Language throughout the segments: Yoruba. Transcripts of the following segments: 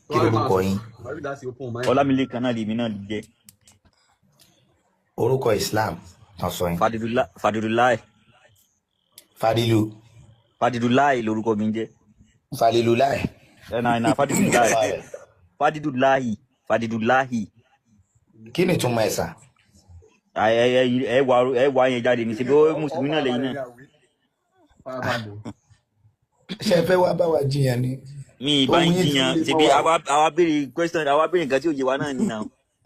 Kí lorúkọ yín? Ọlámilékan náà lèmi náà jẹ́. Orúkọ Islam tán sọ yín. Fadilulai. Fadilu. Fadilulai lorúkọ mi ń jẹ́. Falilulai. Ẹnà ẹnà Fadilulai. Fadilulahi. Fadilulahi. Kí ni ìtumọ̀ ẹ̀ sà? Ẹ wà yẹn jáde ní ṣebí ó mùsùlùmí náà lẹ́yìn náà. Ṣé ẹ fẹ́ wá bá wa jiyàn ni? Mi ì bá Ohun yín yín ti jiyàn le ṣebí mọ́ wa. àwa béèrè question, àwa béèrè nǹkan tí ò yé wa náà nìyà.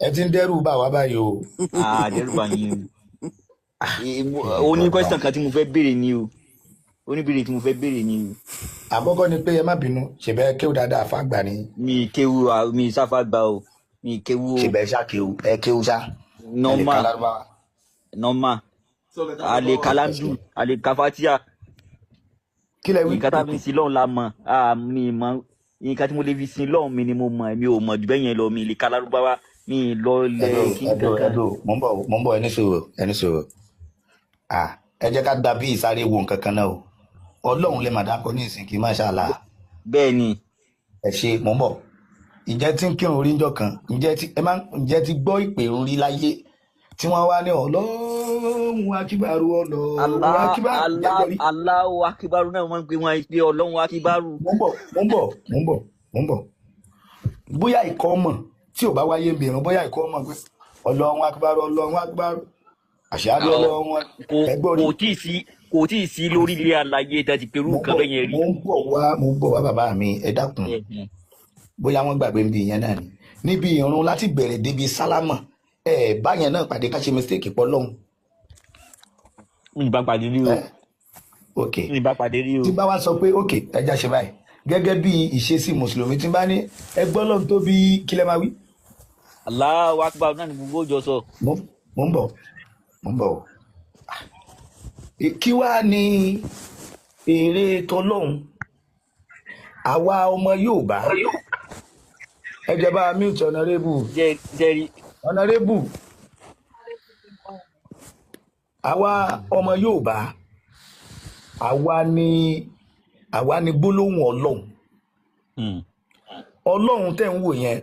Ẹ ti ń dẹ́rù bà wá báyìí o. Dẹ́rù bà yín o. Ó ní question kan tí mo fẹ́ béèrè ni o. Ó ní béèrè tí mo fẹ́ béèrè ni o. Àkọ́kọ́ ni pé ẹ má bínú, ṣèbẹ́ kéwù dáadáa fágbà ni. Mi kéwu, mi sáfà gbà o. Mi kéwu o. Ṣèbẹ́ ṣá kéwù, ẹ kéwù ṣá. Ẹ lè ka Normal. Lárúbáwá. Normal. A lè kalandu, a lè ka fatia. Kí lẹ wí? Nǹkan tá a fi ń sin lọ́hùn la mọ̀. Mi mọ̀. Nǹkan tí mo lè fi sin lọ́hùn mi ni mo mọ̀. Mi ò mọ̀ jù bẹ́ẹ̀ yẹn lọ. Mi lè ka Lárúbáwá. Mi lọ lẹ Ẹdùn kí ẹdùn kankan. ẹdùn, mò ń bọ̀, ẹni sọ̀rọ̀ ẹni sọ̀rọ̀. Ẹ jẹ́ ká gba bí ìsáré wo nǹkan kan náà o. Ọlọ́run lè mà dákọ ní ìsìn kì í má ṣàlà. Bẹ́ẹ̀ ni. Ẹ ṣe, mò ń bọ̀. Ǹjẹ́ tí ń kírun orí ńjọ́ kan, ǹjẹ́ ti gbọ́ ìpè orí láyé tí wọ́n wá ní Ọlọ́run akíbarú, Ọlọ́run akíbarú, ǹjẹ́ gbọ́ rí? Allahu akíbarú náà wọ́n ń pè wọ́n pé Ọlọ́run akíbarú. Mò ń bọ̀, mò ń bọ̀, mò ń bọ̀, mò ń bọ̀. Bóyá ìkọ́ mọ̀ tí ò bá wáyé ń bèrè, bóyá ìkọ́ mọ̀ pé Ọlọ́run akíbarú, Ọlọ́run akíbarú, àṣàdé Ọlọ́run ẹgbọ́ rí. Kò tí ì sí lórí ilé aláyé tá ti perú nǹkan bẹ́ẹ̀ yẹn rí. Mò ń bọ̀ wá bàbá mi, ẹ dákun. Bóyá wọ́n gbàgbé níbi ìyẹn náà ni. Níbi ìrun láti bẹ̀rẹ̀ débi sálámà, ẹ báyẹn náà pàdé ká ṣe mistake pọ̀ lọ́hùn. Mi bá pàdé rí o. Ok. Mi bá pàdé rí o. Tí bá wá sọ pé ok, ẹ já ṣe báyìí. Gẹ́gẹ́ bí ìṣesí Mùsùlùmí tí bá ní ẹ gbọ́ lọ́hùn tó bí kí lẹ máa wí. Allahu Akbar náà ni gbogbo òjò sọ. Mò ń bọ̀, mò ń bọ̀. Kí wá ní èrè tọlọ́hun? Àwa ọmọ Yorùbá. Ẹ jẹ́ bá mute honorable. Jẹ́rí. Honorable. Àwa ọmọ Yorùbá, àwa ni gbólóhùn Ọlọ́hun. Ọlọ́hun tẹ́ ń wò yẹn,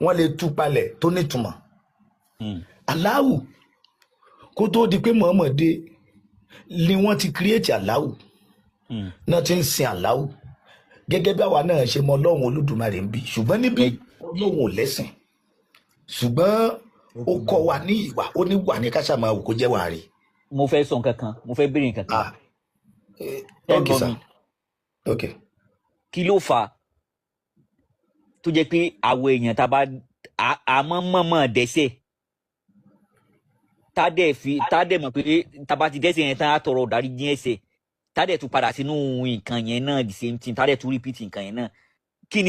wọ́n lè tú palẹ̀ tó nítumọ̀. Allahu, kó tó di pé Muhammad dé ni wọ́n ti create Allahu. Náà ti ń sin Allahu. Gẹ́gẹ́ bí àwa náà ṣe mọ Ọlọ́run Olódùmarè ń bí. Ṣùgbọ́n níbí Ọlọ́run ò lẹ́sìn. Ṣùgbọ́n ó kọ́ wa ní ìwà, ó ní wà ní ká ṣáà máa wò kó jẹ́ wà rí. Mo fẹ́ sọ nǹkan kan, mo fẹ́ béèrè nǹkan kan. Ẹ Ok gbọ́ sir. mi. Ok. Kí ló fà á tó jẹ́ pé àwọn èèyàn tá a bá a mọ̀ mọ̀mọ́ dẹ́ṣẹ̀, tá dẹ̀ mọ̀ pé tá a bá ti dẹ́ṣẹ̀ yẹn tán á tọrọ ìdáríjì ẹ̀ṣẹ̀, tá dẹ̀ tún padà sínú nǹkan yẹn náà the same thing, tá dẹ̀ tún repeat nǹkan yẹn náà. Kí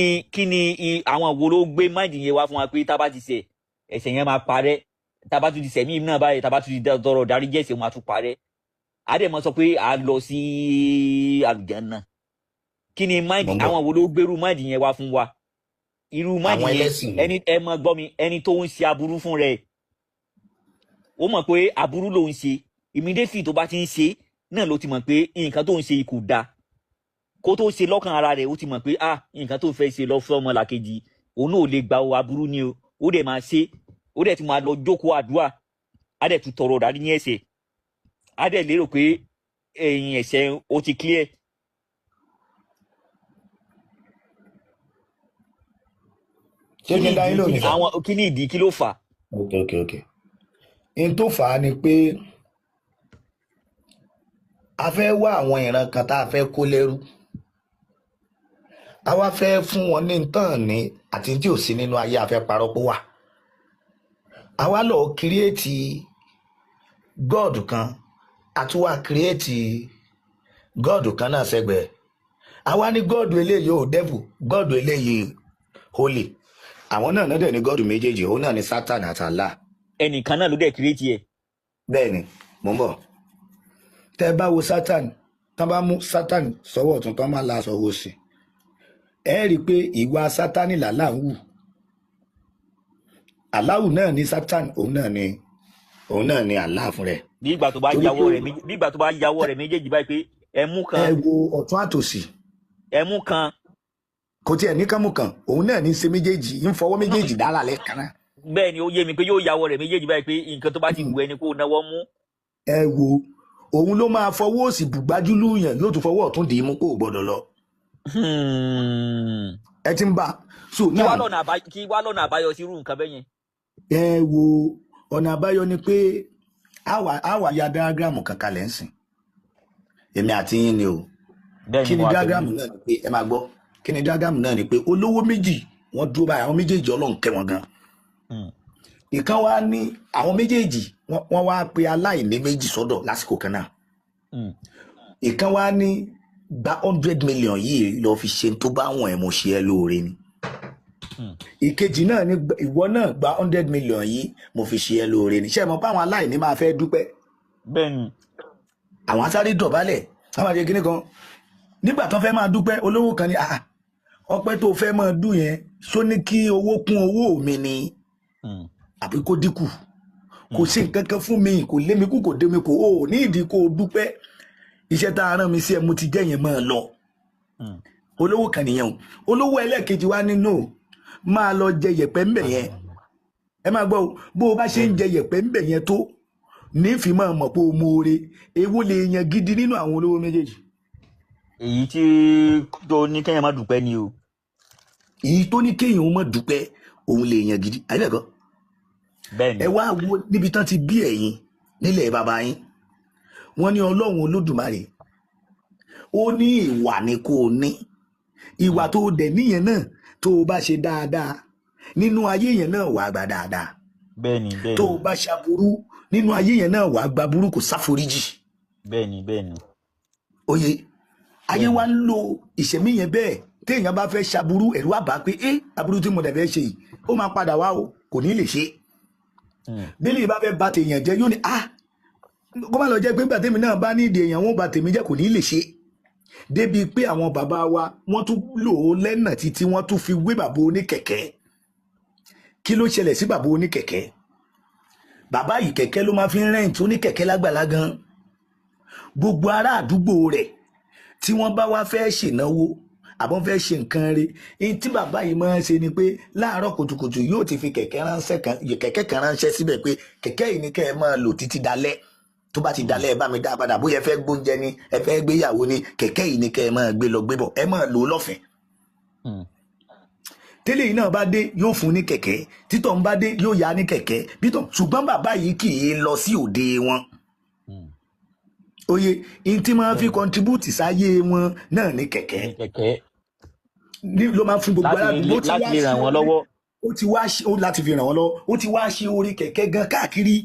ni àwọn wo ló gbé mind yẹn wá fún wa pé tá a bá ti ṣẹ̀ ẹ̀ṣẹ̀ yẹn máa parẹ́, tá a bá tún ti ṣẹ̀ míì náà báyìí, tá a bá tún ti tọrọ ìdáríjì ẹ̀ṣẹ̀ máa tún parẹ́, a dẹ̀ mọ̀ sọ pé a lọ sí àlùjánnà. Kí ni mind àwọn wo ló gbérú mind yẹn wá fún wa? Irú mind yẹn, ẹni ẹ mọ gbọ́ mi, ẹni tó ń ṣe aburú fún rẹ̀, ó mọ̀ pé aburú ló ń ṣe, immediately tó bá ti ń ṣe náà ló ti mọ̀ pé nǹkan tó ń ṣe kò dáa. Kó tó ṣe lọ́kàn ara rẹ̀, ó ti mọ̀ pé nǹkan tó fẹ́ ṣe lọ fún ọmọlàkejì, òun náà ò lè gba o, aburú ni o. Ó dẹ̀ máa ṣe, ó dẹ̀ tún máa lọ jókòó àdúrà, á dẹ̀ tún tọrọ ìdáríjì ẹ̀ṣẹ̀, á dẹ̀ lérò pé ẹ̀yìn ẹ̀ṣẹ̀ ó ti clear. Ṣé kí n dá yín lónìí sá? Àwọn kí ni ìdí, kí ló fà á? Ok. N tó fà á ni pé a fẹ́ wá àwọn ìran kan tá a fẹ́ kó lẹ́rú. A wá fẹ́ fún wọn ní ntàn ní àti tí ò sí nínú ayé, a fẹ́ parọ́ pé wà. A wá lọ kírètì God kan, a tún wá kírètì God kan náà sẹ́gbẹ̀ẹ́. A wá ní God eléyìí ò devil, God eléyìí holy. Àwọn náà dẹ̀ ní God méjèèjì, òun náà ní Satan àti Allah. Ẹnìkan náà ló dẹ̀ kírètì ẹ̀. Bẹ́ẹ̀ni, mò ń bọ̀. Tẹ́ bá wo Satan, tán bá mú Satan sọ́wọ́ ọ̀tún, tán máa la sọ́wọ́ òsì. Ẹ rí i pé ìwà Sátánì làlá ń wù. Aláwù náà ní Satan, òun náà ní Allah fún rẹ̀. Bí ìgbà tó bá yàwọ́ rẹ̀ méjèèjì báyìí pé ẹ mú kan. Ẹ wo ọ̀tún àtòsì. Ẹ mú kan. Kò tiẹ̀ ní kánmù kan, òun náà ní í ṣe méjèèjì, ń fọwọ́ méjèèjì dára lẹ́ẹ̀kan náà. Bẹ́ẹ̀ ni, ó yé mi pé yóò yàwọ̀ rẹ̀ méjèèjì báyìí pé nǹkan tó bá ti wù ẹni kó náwó mú. Ẹ wo, òun ló máa fọwọ́ òsì bùgbájú lùyàn, yóò tún fọwọ́ ọ̀tún dì í mú kó o gbọ́dọ̀ lọ. Ẹ ti ń bá so Kí wá now. lọ́nà àbáyọ, kí wá lọ́nà àbáyọ sí irú nǹkan bẹ́ẹ̀ yẹn? Ẹ wo, ọ̀nà àbáyọ ni pé àwa ya diagram kan kalẹ̀ ń sìn, èmi àti yín ni o. Bẹ́ẹ̀ Kí ni, ni mo wà pẹ̀lú diagram yín. náà ni pé, ẹ máa gbọ́, kí ni diagram náà ni pé olówó méjì wọ́n dúró báyìí, àwọn méjèèjì Ọlọ́run kẹ́ wọn gan. Ìkan wá ní àwọn méjèèjì wọ́n wá pe aláìní méjì sọ́dọ̀ lásìkò kan náà. Ìkan wá ní gba 100 million yìí, lọ fi ṣe tó bá wọn ẹ̀, mo ṣe ẹ́ lóore ni. Ìkejì náà ní ìwọ náà gba 100 million yìí, mo fi ṣe ẹ́ lóore ni. Ṣé ẹ mọ̀ pé àwọn aláìní máa fẹ́ dúpẹ́? Bẹ́ẹ̀ ni. Àwọn asáré dọ̀bálẹ̀, àwọn àti kíní kan. Nígbà tó fẹ́ máa dúpẹ́, olówó kan ní, "Ah, ọpẹ́ tó fẹ́ máa dùn yẹn, ṣó ní kí owó kún owó mi ni àbí kó dínkù? Kò sí nǹkan kan fún mi, kò lé mi kú, kò dé mi kò ó ní ìdí kó o dúpẹ́. Iṣẹ́ tá a rán mi sí ẹ, mo ti jẹ́ yẹn, máa lọ." Olówó kan nìyẹn o. Olówó ẹlẹ́ẹ̀kejì wa nínú máa lọ jẹ yẹ̀pẹ̀ ńbẹ̀ yẹn. Ẹ máa gbọ́ o, bó o bá ṣe ń jẹ yẹ̀pẹ̀ ńbẹ̀ yẹn tó nífi máa mọ̀ pé o mọ̀ọ́re. Èwo lè yan gidi nínú àwọn olówó méjèèjì? Èyí tí tó ní kẹ́yìn má dúpẹ́ ni o. Èyí tó ní kéèyàn má dúpẹ́, òun lè yan gidi, àbí bẹ́ẹ̀ kọ́? Bẹ́ẹ̀ ni. Ẹ wá wo níbi tán ti bí ẹ̀yin nílẹ̀ bàbá yín, wọ́n ní Ọlọ́run Olódùmarè ó ní ìwà ni kò ní ìwà tó dẹ̀ níyẹn náà, tó o bá ṣe dáadáa nínú ayé yẹn náà, wàá gbà dáadáa. Bẹ́ẹ̀ ni, bẹ́ẹ̀ Tó ni. o bá ṣaburú nínú ayé yẹn náà, wàá gba burú, kò sáforíjì. Bẹ́ẹ̀ ni, bẹ́ẹ̀ ni. Oye ayé Bẹ́ẹ̀ ni. wa ń lo ìṣẹ̀mí yẹn bẹ́ẹ̀. Téèyàn bá fẹ́ ṣaburú, ẹ̀rù àbá pé ẹ́ aburú tí mo dẹ̀ fẹ́ ṣe yìí, ó máa padà wá o, kò ní lè ṣe. Bílí bá fẹ́ ba tèèyàn jẹ́, yóò ní, "Ah, kó má lọ jẹ́ pé gbàtẹ́mi náà bá ní ìdí èèyàn, wọn bá tèmi jẹ́." Kò ní lè ṣe. Débi pé àwọn bàbá wa wọ́n tún lò ó lẹ́nà títí wọ́n tún fi wé bàbá oníkẹ̀kẹ́. Kí ló ṣẹlẹ̀ sí bàbá oníkẹ̀kẹ́? Bàbá yìí, kẹ̀kẹ́ ló máa fi ń rent, oníkẹ̀kẹ́ lágbàlá gan. Gbogbo ará àdúgbò rẹ̀ tí wọ́n bá wá fẹ́ ṣènáwó àbọ̀n fẹ́ ṣe nǹkan rẹ̀, èyí tí bàbá yìí máa ń ṣe ni pé láàárọ̀ kùtùkùtù yóò ti fi kẹ̀kẹ́ ránṣẹ́ kan, kẹ̀kẹ́ kan ránṣẹ́ síbẹ̀ pé kẹ̀kẹ́ yìí ni kẹ́ ẹ máa lò títí dalẹ́. Tó bá ti dalẹ́, ẹ bá mi dá padà. Bóyá ẹ fẹ́ gbóúnjẹ ni, ẹ fẹ́ gbéyàwó ni, kẹ̀kẹ́ yìí ni kẹ́ ẹ máa gbé lọ gbé bọ̀, ẹ máa lò ó lọ́fẹ̀ẹ́. Tẹ́lẹ̀ yìí náà bá dé, yóò fún ní kẹ̀kẹ́. Títọ̀ ń bá dé, yóò yá ní kẹ̀kẹ́ bítọ̀. Ṣùgbọ́n bàbá yìí kì í lọ sí òde wọn. Oye in tí máa fi contribute sáyé wọn náà ní kẹ̀kẹ́. Ní kẹ̀kẹ́. Ní ló máa ń fún gbogbo láti aládùúgbò. lè Ó ti láti wá lè ṣe ràn wọ́n orí lọ́wọ́. Ó ti wá ṣe ó láti fi ràn wọ́n lọ́wọ́. Ó ti wá ṣe orí kẹ̀kẹ́ gan káàkiri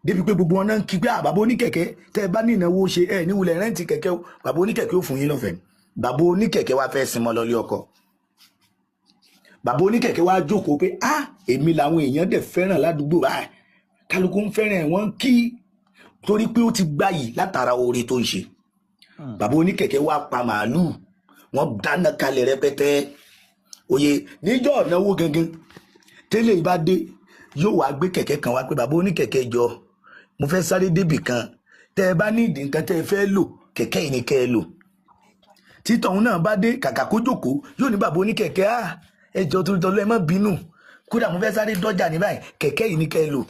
débi pé gbogbo wọn náà ń kí pé, "Ah, bàbá oníkẹ̀kẹ́, tẹ́ ẹ bá ní ìnáwó ṣe, ẹ ní wulẹ̀ rent kẹ̀kẹ́ o, bàbá oníkẹ̀kẹ́ ò fún yín lọ́fẹ̀ẹ́." Bàbá oníkẹ̀kẹ́ wá fẹ́ sinmọ́ lọ́lé ọkọ. Bàbá oníkẹ̀kẹ́ wá jókòó pé, "Ah, èmi làwọn èèyàn dẹ̀ fẹ́ràn ládùúgbò báyìí, kálukú ń fẹ́ràn ẹ̀, wọ́n ń kí," torí pé ó ti gbàyì látara oore tó ń ṣe. Bàbá oníkẹ̀kẹ́ wá pa màálùú, wọ́n dáná kalẹ̀ rẹpẹtẹ. Òye níjọ́ ìnáwó gangan, tẹ́lẹ̀ ìbá dé, yóò wá gbé kẹ̀kẹ́ kan wá pé, "Bàbá oníkẹ̀kẹ́, jọ, mo fẹ́ sáré débì kan, tẹ́ ẹ bá ní ìdí nǹkan tẹ́ ẹ fẹ́ lò, kẹ̀kẹ́ yìí ni kẹ́ ẹ lò." Títọ̀hún náà bá dé, kàkà kó jókòó, yóò ní, "Bàbá oníkẹ̀kẹ́, à ẹ jọ, torí tọ́lú, ẹ má bínú, kódà mo fẹ́ sáré dọ́jà ní báyìí, kẹ̀kẹ́ yìí ni kẹ́ ẹ lò."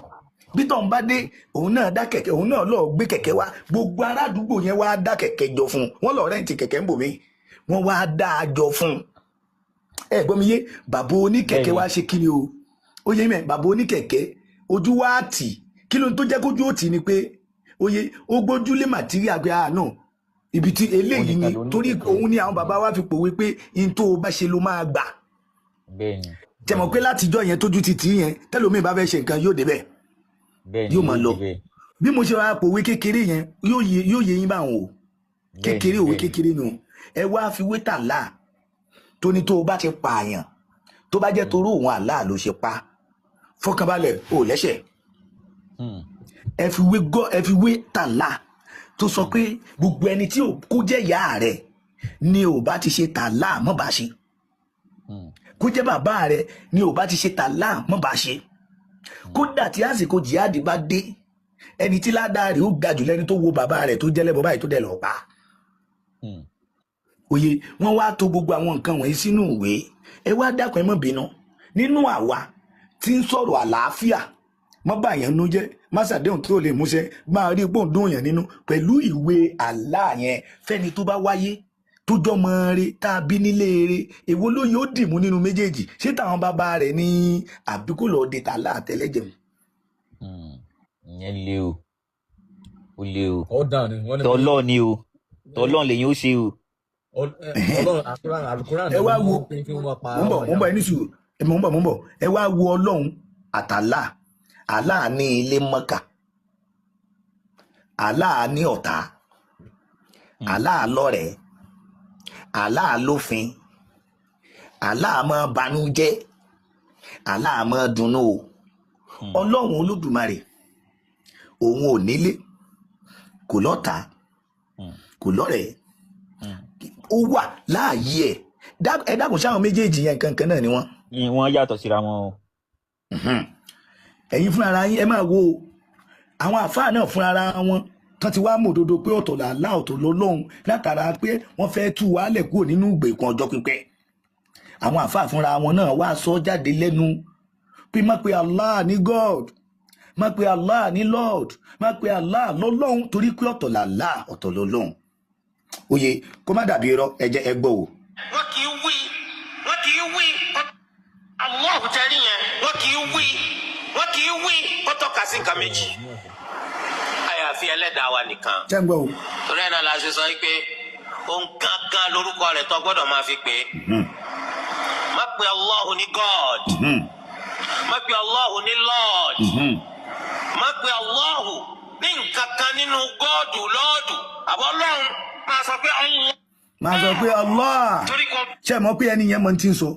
Bítọ̀hún bá dé, òun náà dá kẹ̀kẹ́, òun náà lọ́ọ́ gbé kẹ̀kẹ́ wá. Gbogbo ará àdúgbò yẹn wá dá kẹ̀kẹ́ jọ fún un. Wọ́n lọ rent kẹ̀kẹ́ ń bò mí, wọ́n wá dá a jọ fún un. Ẹ gbọ́ mi yé? Bàbá oníkẹ̀kẹ́ Bẹ́ẹ̀ni. wá ṣe kí ni o? Ó yé mẹ́, bàbá oníkẹ̀kẹ́ ojú wá tì. Kí ló ń tó jẹ́ kójú ó tì ni pé oye ó gbójúlé material pé, ah no, ibi tí Òun eléyìí nìkan ni ló ní torí kẹ̀kẹ́. òun ni àwọn bàbá wa fi pòwe pé in tó o bá ṣe ló máa gbà. Bẹ́ẹ̀ni. Tẹmọ̀ pé látijọ́ yẹn tójú ti tì í yẹn, tẹlómi bá fẹ́ ṣe nǹkan, yóò débẹ̀, Bẹ́ẹ̀ni. yóò máa Yóò lọ. débẹ̀. Bí mo ṣe wá pòwe kékeré yẹn, yóò yé yín báwọn o. Kékeré, òwe kékeré nù. Ẹ wá fi wé tàlá tó ní tó o bá ti pààyàn, tó bá jẹ́ toró òun àlá ló ṣe pa, fọkànbalẹ̀, ò lẹ́ṣẹ̀. Ẹ fi wé gọ́, ẹ fi wé tàlá tó sọ pé gbogbo ẹni tí ò kó jẹ́ ìyá rẹ̀ ni ò bá ti ṣe tàlá mọ́ bá ṣe, kó jẹ́ bàbá rẹ̀ ni ò bá ti ṣe tàlá mọ́ bá ṣe. Kódà tí àsìkò jihad bá dé, ẹni tí ládàá rẹ̀ ó ga jù lẹ́ni tó wo bàbá rẹ̀ tó jẹ́lẹ́bọ báyìí tó dẹ̀ lọ́ọ́ pa. Òye wọ́n wá tò gbogbo àwọn nǹkan wọ̀nyí sínú ìwé. Ẹ wá dákun, ẹ má bínú. Nínú àwa tí ń sọ̀rọ̀ àlàáfíà, má bà yẹn nú jẹ́, má ṣàdéhùn tí ò lè múṣẹ, máa rí gbòǹdùn yẹn nínú pẹ̀lú ìwé Allah yẹn. Fẹ́ni tó bá wáyé tó jọmọ rẹ̀ tá a bí nílé rẹ̀, èwo ló yóò dìmú nínú méjèèjì? Ṣé táwọn bàbá rẹ̀ ní àbí kò lọ́ọ́ de tàlá àtẹlẹ́jẹun? Ìyẹn le o, ó le o. All down ni wọ́n ní pé Tọlọ́ọ̀ ni o, tọlọ́ọ̀ lèyìn ó ṣe o. Ọlọ́run àkúrán àlùkùrán Ẹ ni wá wo wọ́n pé kí wọ́n pa mò ń bọ̀, ọmọ mò ń ìyá bọ̀, wọn. ẹni sùúrù, mò ń bọ̀, mò ń bọ̀. Ẹ wá wo Ọlọ́run àtàlà. Allah ní ilé Mọ́kà, Allah ní ọ̀tá, Allah lọ́rẹ̀ẹ́, Allah lófin, Allah máa banújẹ́, Allah máa dunnú o. Ọlọ́run Olódùmarè òun ò nílé, kò lọ́tàá, kò lọ́rẹ̀ẹ́, ó wà láàyè ẹ̀. Ẹ dákun, sáwọn méjèèjì yẹn nǹkan kan náà ni wọ́n? Wọ́n yàtọ̀ síra wọn o. Ẹ̀yin fúnra ara yín, ẹ máa wo àwọn àfáà náà fúnra ara wọn tán ti wá mọ̀ òdodo pé ọ̀tọ̀ làlá, ọ̀tọ̀ lọ́lọ́run, látara pé wọ́n fẹ́ tú wàhálẹ̀ kúrò nínú ìgbèkùn ọjọ́ pípẹ́. Àwọn àfáà fúnra wọn náà wá sọ jáde lẹ́nu pé má pe Allah ní God, má pe Allah ní Lord, má pe Allah lọ́lọ́run, torí pé ọ̀tọ̀ làlá, ọ̀tọ̀ lọ́lọ́run. Oye, kó má dàbí irọ́, ẹ jẹ́ ẹ gbọ́ o. Wọ́n kì í wí, wọ́n kì í wí Allahu tẹ́rí yẹn, wọ́n kì í wí, wọ́n kì í wí kó tọ́ka sí nǹkan méjì àyàfi ẹlẹ́dàá wa nìkan. Ṣé ń gbọ́ o? Torí ẹ̀ náà la ṣe sọ pé òun gangan lórúkọ rẹ̀ tó gbọ́dọ̀ máa fi pè é. Má pe Allahu ní God, má pe Allahu ní Lord, má pe Allahu ní nǹkan kan nínú gọ́ọ̀dù lọ́ọ̀dù àbọ̀ Ọlọ́run, máa sọ pé Allah. Máa sọ pé Allah. Torí kò Ṣé mọ̀ pé ẹni yẹn mọ̀ tí ń sọ,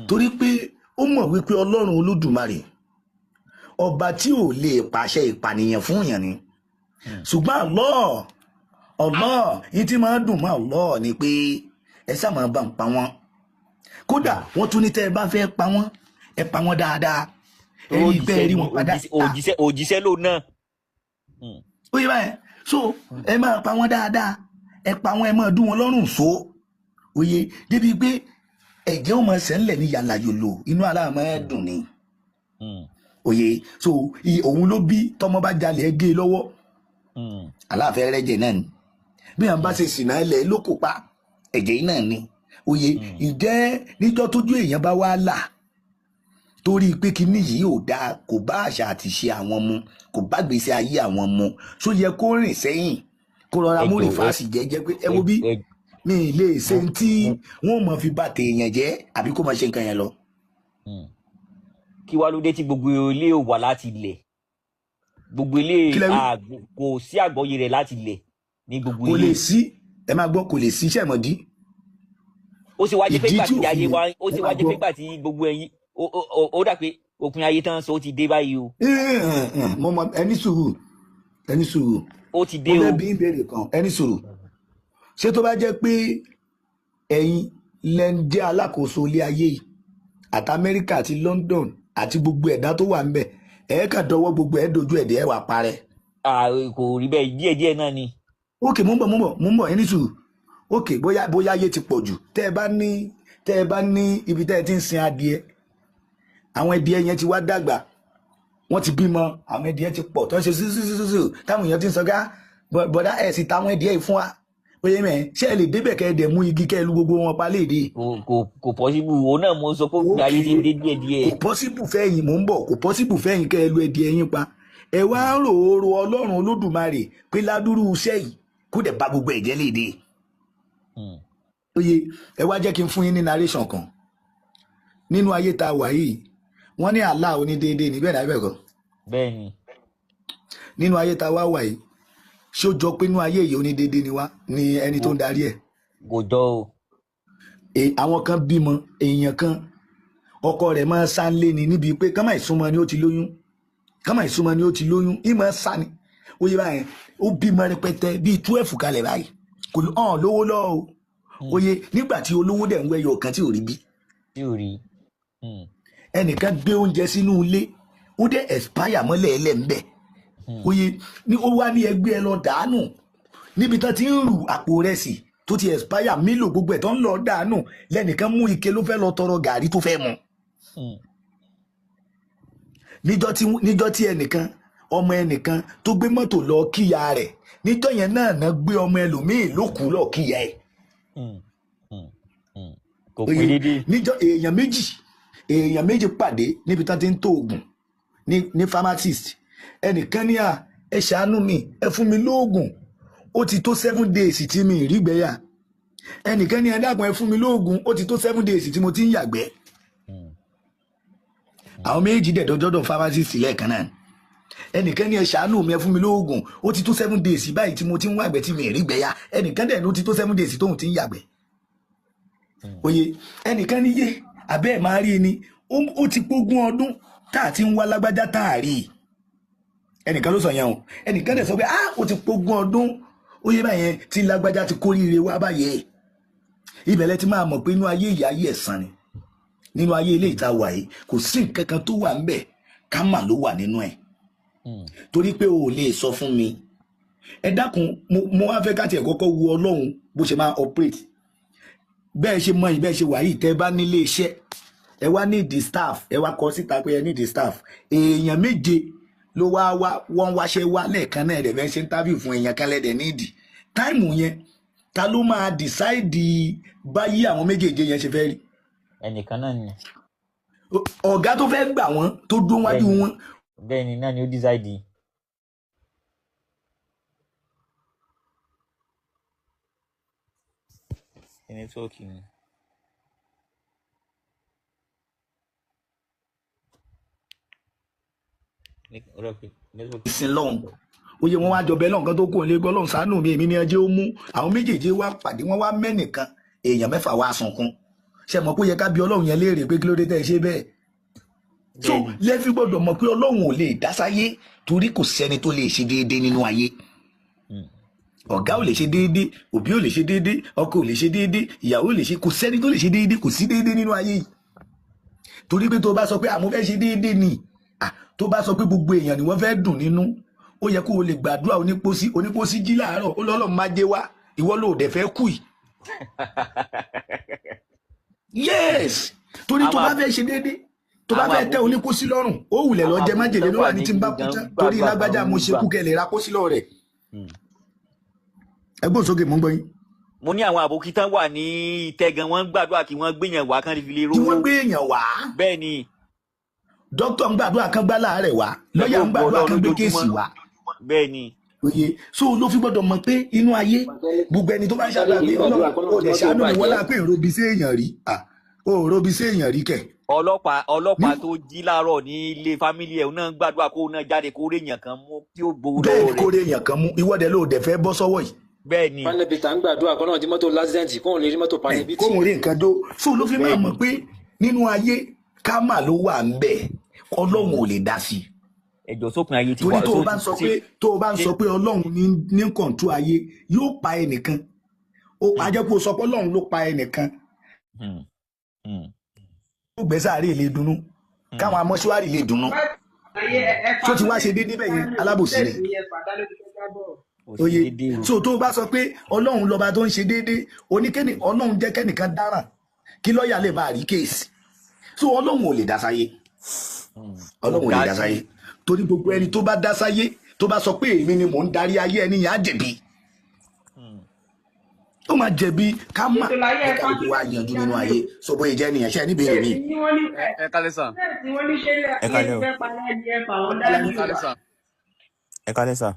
torí pé ó mọ̀ wípé Ọlọ́run Olódùmarè ọba tí ò lè pàṣẹ ìpànìyàn fún yàn ni. Ṣùgbọ́n Allah, Allah yìí tí máa ń dùn mọ́ Allah ni pé ẹ sáà máa bá ń pa wọ́n. Kódà wọ́n tún ní tẹ́ ẹ bá fẹ́ pa wọ́n, ẹ pa wọ́n dáadáa, ẹ rí i pé ẹ rí wọn pa dáadáa. Òjíṣẹ́ ló náà. Ó yẹ báyẹn. So ẹ máa pa wọ́n dáadáa, ẹ pa wọ́n, ẹ máa dún wọn lọ́rùn so òye débi pé ẹ̀jẹ̀ ó máa sẹ́ńlẹ̀ ní yàrá yòlò, inú ara máa dùn ni. Òye, so òun ló bí tọmọ bá jalè, ẹ gé e lọ́wọ́. Aláàfẹ́ rẹ́jẹ̀ náà ni. Bí wọn bá ṣe sìnà ẹlẹ́ ló kó pa ẹ̀jẹ̀ náà ni. Òye ìjẹ́ níjọ́ tójú èèyàn bá wá là torí pé kinní yìí ò dáa, kò bá àṣà àti ṣe àwọn mu, kò bá gbèsè ayé àwọn mu, ṣó yẹ kó rìn sẹ́yìn, kó rọra mú rìfáàsì jẹ́jẹ́ pé ẹ wo bí mi ì lè ṣe tí wọn ò mọ̀ fi bà tèèyàn jẹ́, àbí kó máa ṣe nǹkan yẹn lọ. Kí wá ló dé tí gbogbo ilé ò wà láti ilẹ̀, gbogbo ilé kò sí àgbọ́yé rẹ̀ láti ilẹ̀ ní gbogbo Kò ilé? lè sí. Ẹ máa gbọ́, kò lè sí iṣẹ́ ìmọ̀dí. Ó sì wá jẹ́ pé Ìdí gbà tí tí ayé òfin wa ó ẹ sì máa wá jẹ́ pé gbọ́. gbà tí gbogbo ẹ̀yin ó dà pé òpin ayé tán so ó ti dé báyìí o. Mo mọ, ẹni sùúrù, ẹni sùúrù. Ó ti Mo dé fẹ́ o. bí ń béèrè kan, ẹni sùúrù. Ṣé tó bá jẹ́ pé ẹ̀yin lẹ ń jẹ́ alákòóso ilé ayé yìí àti Amẹ́ríkà àti London àti gbogbo ẹ̀dá tó wà ńbẹ̀, ẹ̀ kàn dọwọ́ gbogbo ẹ̀ dojú ẹ̀dẹ̀ ẹ̀ wà parẹ́? Kò rí bẹ́ẹ̀, díẹ̀ díẹ̀ náà ni. Ok, mo ń bọ̀, mo ń bọ̀, mo ń bọ̀, ẹni sùúrù. Ok, bóyá ayé ti pọ̀ jù, tẹ́ ẹ bá ní ibi tẹ́ ẹ ti ń sin adìẹ, àwọn adìẹ yẹn ti wá dàgbà, wọ́n ti bímọ, àwọn adìẹ ti pọ̀ tó ń ṣe sísísísí táwọn èèyàn ti ń sọgá bọ̀dá ẹ̀ sì táwọn adìẹ yìí fún wa. Oye mẹ́, ṣé ẹ lè débẹ̀ kẹ́ ẹ dẹ̀ mú igi kẹ́ ẹ lu gbogbo wọn pa léde? Kò possible òun náà mo sọ pé òpin ayé ti ń dé díẹ̀ díẹ̀. Kò possible fẹ́yìn, mò ń bọ̀, kò possible fẹ́yìn kẹ́ ẹ lu ẹdìẹ yín pa. Ẹ wá ń rò ó ro Ọlọ́run Olódùmarè pé ládùúrú iṣẹ́ yìí kó dẹ̀ bá gbogbo ẹ̀jẹ̀ léde. Oye, ẹ wá jẹ́ kí n fún yín ní narration kan. Nínú ayé tá a wà yìí, wọ́n ní Allah onídéédé ní bẹ́ẹ̀ náà, bẹ́ẹ̀ kọ́? Bẹ́ẹ̀ ni. Nínú ayé tá a wá wà yìí, ṣé ó jọ pé inú ayé yìí onídéédé ni wá ní ẹni tó ń darí ẹ̀? Kò jọ o. Àwọn kan bímọ, èèyàn kan ọkọ rẹ̀ máa sá ń lé ni níbi pé kánmà ìsúnmọ́ ni ó ti lóyún, kánmà ìsúnmọ́ ni ó ti lóyún, ìmọ̀ sá ni. Ó yẹ báyẹn, ó bímọ rẹpẹtẹ bíi 12 kalẹ̀ báyìí, kò hàn lówó lọ́wọ́ o. Oye, nígbà tí olówó dẹ̀ ń wẹ́yọ kan tí ò rí bí. Tí ò rí. Ẹnìkan gbé oúnjẹ sínú ilé, ó dẹ̀ expire mọ́lẹ̀ ẹlẹ́ńbẹ̀. Oye, ní ó wá ní ẹgbẹ́ ẹ lọ dànù níbi tán ti ń rù àpò rẹsì tó ti expire, Milo gbogbo ẹ̀ tó ń lọ dànù, lẹ́nìkan mú ike ló fẹ́ lọ tọrọ gàrí tó fẹ́ mu. Níjọ́ tí ẹnìkan, ọmọ ẹnìkan tó gbé mọ́tò lọ kíya rẹ̀, níjọ́ yẹn náà gbé ọmọ ẹlòmíì ló kú lọ kíya ẹ̀. Kò pé déédéé. Níjọ́ èèyàn méjì pàdé níbi tán ti ń tó oògùn ní pharmacist. Ẹnìkan ní à, ẹ ṣàánú mi, ẹ fún mi lóògùn, ó ti tó 7 days tí mi rí gbẹ́yà. Ẹnìkan ní ẹ dákun, ẹ fún mi lóògùn, ó ti tó 7 days tí mo ti ń yàgbẹ́. Àwọn méjì dẹ̀ dọ́jọ́dọ̀ pharmacist lẹ́ẹ̀kan náà. Ẹnìkan ní ẹ ṣàánú mi, ẹ fún mi lóògùn, ó ti tó 7 days báyìí tí mo ti ń wàgbẹ́ tí mi rí gbẹ́yà. Ẹnìkan dẹ̀ ló ti tó 7 days tóun ti ń yàgbẹ́. Oye, ẹnìkan ní yé abẹ́ ẹ̀ máa rí ni, ó ti pógún ọdún tá a ti ń wá lágbájá tá a rí i. Ẹnìkan ló sọ yẹn o. Ẹnìkan dẹ̀ sọ pé ah, ó ti pógún ọdún, ó yé báyẹn tí lágbájá ti kóríire wá báyẹn. Ibẹ̀ lẹ ti máa mọ̀ pé inú ayé ìyá ayé ẹ̀san ni. Nínú ayé ilé ìta wà yìí, kò sí nǹkan kan tó wà ńbẹ̀, ká mà ló wà nínú ẹ̀. Torí pé o ò lè sọ fún mi. Ẹ dákun, mo wá fẹ́ ká tiẹ̀ kọ́kọ́ wo Ọlọ́run bó ṣe máa operate. Bẹ́ẹ̀ ṣe mọ ìbẹ́ẹ̀ ṣe wà yìí, tẹ́ bá nílé iṣẹ́, ẹ wá need the staff, ẹ wá kọ síta pé ẹ need the staff. Èèyàn méje ló wá wá, wọ́n wáṣẹ́ wá lẹ́ẹ̀kan náà, ẹ̀dẹ̀ fẹ́ ṣe interview fún èèyàn kan lẹ́dẹ̀ nídìí. Táìmù yẹn, ta ló máa decide báyìí àwọn méjèèjì yẹn ṣe fẹ́ rí? Ẹnìkan náà ni. Ọ̀gá tó fẹ́ gbà wọ́n tó dún wájú wọn. Bẹ́ẹ̀ni náà ni ó decide. Nẹ́tíwọ́ọ̀kì ni. Ìsìn lọ́hùn. Oye wọn wá jọbẹ lọ́hùn kan tó kó lé gbọ́ lọ́hùn ṣàánú mi, èmi ni ẹjẹ́ ó mú. Àwọn méjèèjì wá pàdé, wọ́n wá mẹ́nìkan, èèyàn mẹ́fà wá sunkún. Ṣé mọ̀ pé ó yẹ ká bi Ọlọ́run yẹn léèrè pé kí ló dé tẹ́ ẹ ṣe bẹ́ẹ̀? So lẹ́fí gbọ́dọ̀ mọ̀ pé Ọlọ́run ò lè dá sáyé torí kò sẹ́ni tó lè ṣe déédéé nínú ayé. Ọ̀gá ò lè ṣe déédéé, òbí ò lè ṣe déédéé, ọkọ ò lè ṣe déédéé, ìyàwó ò lè ṣe, kò sẹ́ni tó lè ṣe déédéé, kò sí déédéé nínú ayé yìí. Torí pé tó bá sọ pé àmọ́ fẹ́ ṣe déédéé ni, tó bá sọ pé gbogbo èèyàn ni wọ́n fẹ́ dùn nínú, ó yẹ kó o lè gbàdúrà onípósí, onípósí jí láàárọ̀, ó lọ́lọ́ máa jẹ wá, ìwọ ló dẹ̀ fẹ́ kú yìí. Yes, torí tó bá fẹ́ ṣe déédéé, tó bá fẹ́ tẹ́ onípósí lọ́rùn, ó wulẹ̀ lọ jẹ májèlé ló wà ní tí n bá kú tán, torí lágbájá mo ṣe kú kẹ́ lè ra pósí lọ rẹ̀. Ẹgbọ́n sókè, mò ń gbọ́ yín. Mo ní àwọn àbókí tán wà ní ìtẹ́gan, wọ́n ń gbàdúrà kí wọ́n gbéyàn wá kán fi lè rówó. Kí wọ́n gbéyàn wá. Bẹ́ẹ̀ ni. Dókítà ń gbàdúrà kán gbá láàárẹ̀ wá, lọ́ọ̀yà ń gbàdúrà kán gbé kéèsì wá. Bẹ́ẹ̀ ni. Oye, so ló fi gbọ́dọ̀ mọ̀ pé inú ayé gbogbo ẹni tó bá ń ṣàdúrà pé Ọlọ́run ò lè ṣàánú mi wọ́n lápẹ́ ìrobí sí èèyàn rí, ó robi sí èèyàn rí kẹ̀. Ọlọ́pàá tó jí láàárọ̀ ní ilé fámílì ẹ̀ náà gbàdúrà kó náà jáde kó rí èèyàn kan mú tí ó gbowó lọ́wọ́ rẹ̀. Bẹ́ẹ̀ kó rí èèyàn kan mú, ìwọ́de ló dẹ̀ fẹ́ bọ́ sọ́wọ́ yìí. Bẹ́ẹ̀ ni. Panelbita ń gbàdúrà kọ́ náà di mọ́tò lásìdẹ́ǹtì kóun lè rí mọ́tò panelbiti. Kóun rí nǹkan dó. So ló fi máa mọ̀ pé nínú ayé kámà ló wà ń bẹ̀, Ọlọ́run ò lè dá sí i. Ẹjọ́ sópin ayé ti wà. Torí tó o bá ń sọ pé Ọlọ́run ní kọ̀ǹtú ayé yóò pa ẹnìkan. Ó ajẹ́ kó o sọ pé Ọlọ́run ló pa ẹnìkan. Ó gbé sáré lè dunnú, káwọn amọ́ṣúárì lè dunnú. Tó ti wá ṣe déédéé bẹ́ẹ̀ yẹn, alábòsí ni. Oye, so tó o bá sọ pé Ọlọ́run lọ́ba tó ń ṣe déédéé, oníkẹ́ni Ọlọ́run jẹ́ kẹ́nìkan dáràn kí lọ́ọ̀yà lè máa rí kéèsì. So Ọlọ́run ò lè dá sáyé. Ọlọ́run ò lè dá sáyé. Torí gbogbo ẹni tó bá dá sáyé, tó bá sọ pé èmi ni mò ń darí ayé, ẹni yẹn á jẹ̀bi. Ó máa jẹ̀bi ká mà ẹ̀ka gbogbo wa yanjú nínú ayé. So bóyá jẹ́ nìyẹn, ṣe níbi èrè mi. Ẹ kálẹ́ sà. Ẹ kálẹ́ o. Ẹ kálẹ́ sà. Ẹ kálẹ́ sà.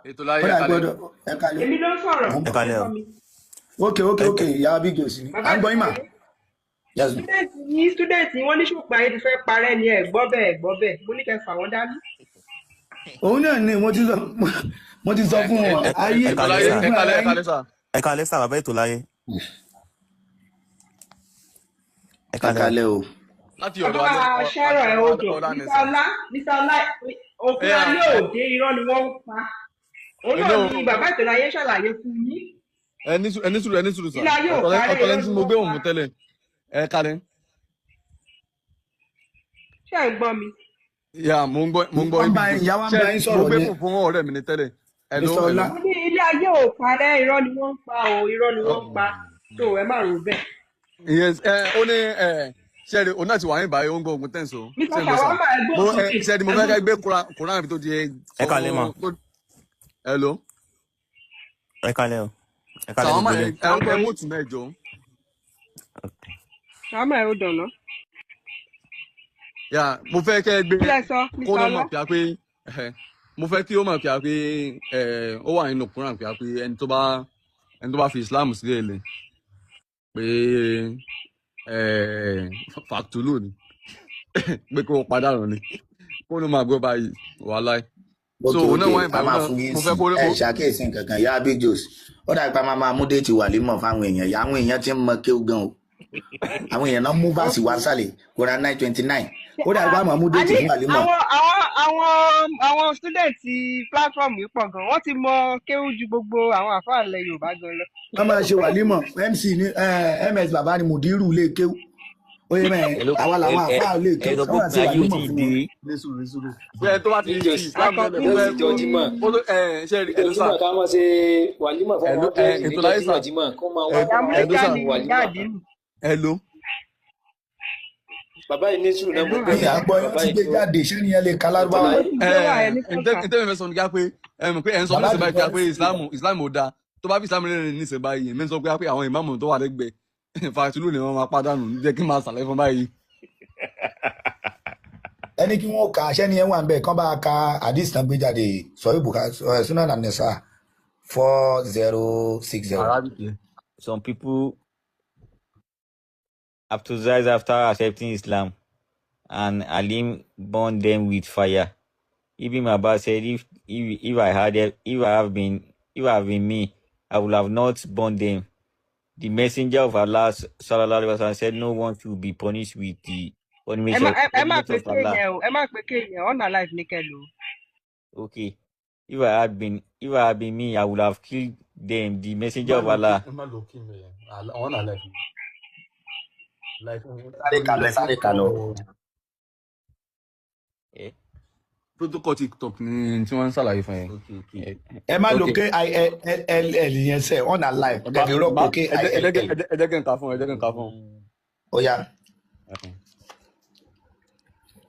Ètò láyé ẹ kálẹ́. Ẹ kálẹ́. Èmi ló ń sọ̀rọ̀. Ẹ kálẹ́ o. Ok, ìyá Big Joe sí ni. À ń gbọ́ yín mà. Student yìí wọ́n ní ṣùpá yìí ti fẹ́ parẹ́ ni, ẹ gbọ́ bẹ́ẹ̀, ẹ gbọ́ bẹ́ẹ̀. Mo ní kẹ́ fà wọ́n dání. Òun náà ni mo ti sọ fún wọn. Ayé Ẹ kálẹ́ sà. Ẹ kálẹ́, ẹ kálẹ́ sà. Ẹ kálẹ́ sà, bàbá ètò láyé. Ẹ Ẹ kálẹ́ o. Láti ọ̀dọ̀ Bàbá Ṣẹ́rọ̀ ẹ̀ odò, Mr. Ọlá, òkú ayé òde irọ́ ni wọ́n ń pa. Òun náà ni bàbá ètò láyé ṣàlàyé fún yín. Ẹ ní sùúrù sà. Ọ̀tọ̀ lẹ́ni tí mo gbé òun mú tẹ́lẹ̀. Ẹ kálẹ́. Ṣé ẹ̀ ń gbọ́ mi? Yà, mo ń gbọ́ Ìyá wa ń bá yín sọ̀rọ̀ mo gbé yẹn. fún ọ̀rẹ́ mi ní tẹ́lẹ̀. Mr. Ọlá. Mo ní Ilé ayé ò parẹ́, irọ́ ni wọ́n ń pa o, irọ́ ni wọ́n ń pa. So ẹ má rò bẹ́ẹ̀. Yes, ẹ ó ní ẹ ṣẹ́ẹ̀rì òun náà ti wà ní ìbáyé, ó ń gbọ́ ogun tẹ̀sán o. Mr. Ṣé ń gbọ́ sà? Shawama, ẹ Mo gbóhùn ẹ sókè, ṣẹ́ẹ̀rì mo ẹ fẹ́ gbóhùn kẹ́ gbé Quran fi tó di Ẹ kálẹ́ mà. Hello. Ẹ kálẹ́ o. Ẹ kálẹ́ Ṣàwámà, gbogbo ẹ ilé. À ń ẹ gbọ́ ẹ yín. mú tù mẹ́jọ. Shawama, ẹ ó dọ̀nà. Yà, mo fẹ́ kẹ́ gbé Kí lẹ sọ, kó Mr. náà Ọlá? mọ̀ pé pé ẹ mo fẹ́ kí ó mọ̀ pé pé ẹ ó wà nínú Quran pé pé ẹni tó bá fi Islam sílẹ̀ lẹ̀ pé ẹ fàtúlù ni, pé kó o padànù ni, kó ló máa gbọ́ báyìí wàhálà. So Ok. òun Ok, náà wọ́n a ìbáyìí máa náà fún yín mo sí fẹ́ kó ẹ ṣàkíyèsí nǹkan kan, yá Abijos. Ó dàbí pa máa mú déètì wàlímọ̀ fáwọn èèyàn yá. Àwọn èèyàn ti ń mọ kéwù gan o, àwọn èèyàn náà mú báàsì wá sálẹ̀ Quran 9:29. Ó dàbí pa máa mú déètì Àní fún wàlímọ̀. àwọn student platform yìí pọ̀ gan, wọ́n ti mọ kéwú ju gbogbo àwọn àfáà ilẹ̀ Yorùbá gan lọ. Wọ́n máa ṣe wàlímọ̀, MC ní ms bàbá ni mùdírù lè kéwù, ó yẹ mẹ́rin Ẹ ló àwa ẹ làwọn ẹ àfáà lè ẹ kéwù sọ pé wọ́n máa òpin ṣe ayé ò wàlímọ̀ tí ì fún dé. wọn. Ní sùúrù, ní sùúrù, pé ẹni tó bá ti fi Níjọ Islam Akọkùn lẹ́lẹ̀ mo fẹ́ níjọ kó Jímọ̀, kó tó ẹ ṣe níjọ ẹlú sà Jímọ̀ ká máa ṣe wàlímọ̀ fún ẹlú ọmọ ẹ 100 ètò níjọ láyé sà Jímọ̀ Jímọ̀ kó máa wá ẹ kó máa ẹlú Amẹ́ríkà sà ni fún ìyá wàlímọ̀. àdínì. Ẹlú. Bàbá yìí ní sùúrù náà, mo Ẹ̀lú gbọ́ Mi àgbọ̀ yẹn bàbá ti yìí gbé tó jáde, ṣé ni ẹ lè ka ètò lárúbáwá? láyé. Ó ti gbé wà ẹ ní kọ̀ọ̀kan. Ntẹ́mi fẹ́ sọ ní ká pé ẹ mọ̀ pé ẹ̀ ń sọ Bàbá nísìnyí báyìí àdìgbò pé Islam ò dáa, tó bá fi Islam rẹ̀ nísìnyí báyìí, èmi ń sọ pé àwọn ìmáàmù tó wà lẹ́gbẹ̀ẹ́ fàtúlù ni wọ́n máa pàdánù, jẹ́ kí n máa ṣàlàyé fún báyìí. Ẹni kí wọn kà á, ṣẹ́ni ẹ̀ wà ń bẹ̀ kán bá ka hadith náà gbé jáde, sọ̀rọ̀ ìbùkà Sunan An-Nisa 4060. Arabic yẹn. Some people apostatize after accepting Islam, and Alim burned them with fire. Ibn Abbas said, if I had if I have been if I have been me, I would have not burned them. The messenger of Allah sallallahu alaihi wasallam said, no one should be punished with the Ẹ punishment má of, ẹ ẹ má punishment pe of ké Allah. yẹn o, ẹ má pe ké yẹn, on alive ní kẹ lò ó. Okay. If I had been me, I would have killed them. The messenger Má of lò kí Allah. má lò kí mi yẹn àwọn náà like like Sáré kà lọ, sáré kà lọ. Eh? Protocol TikTok ni tí wọ́n ń ṣàlàyé fún yẹn. Okay. Ẹ má lo Ok. Kill yẹn sẹ on alive, Ẹ bá ẹ fi rọ́pò má kill. ẹ jẹ́ kí n kà fún ẹ jẹ́ kí n kà fún. Ó yá,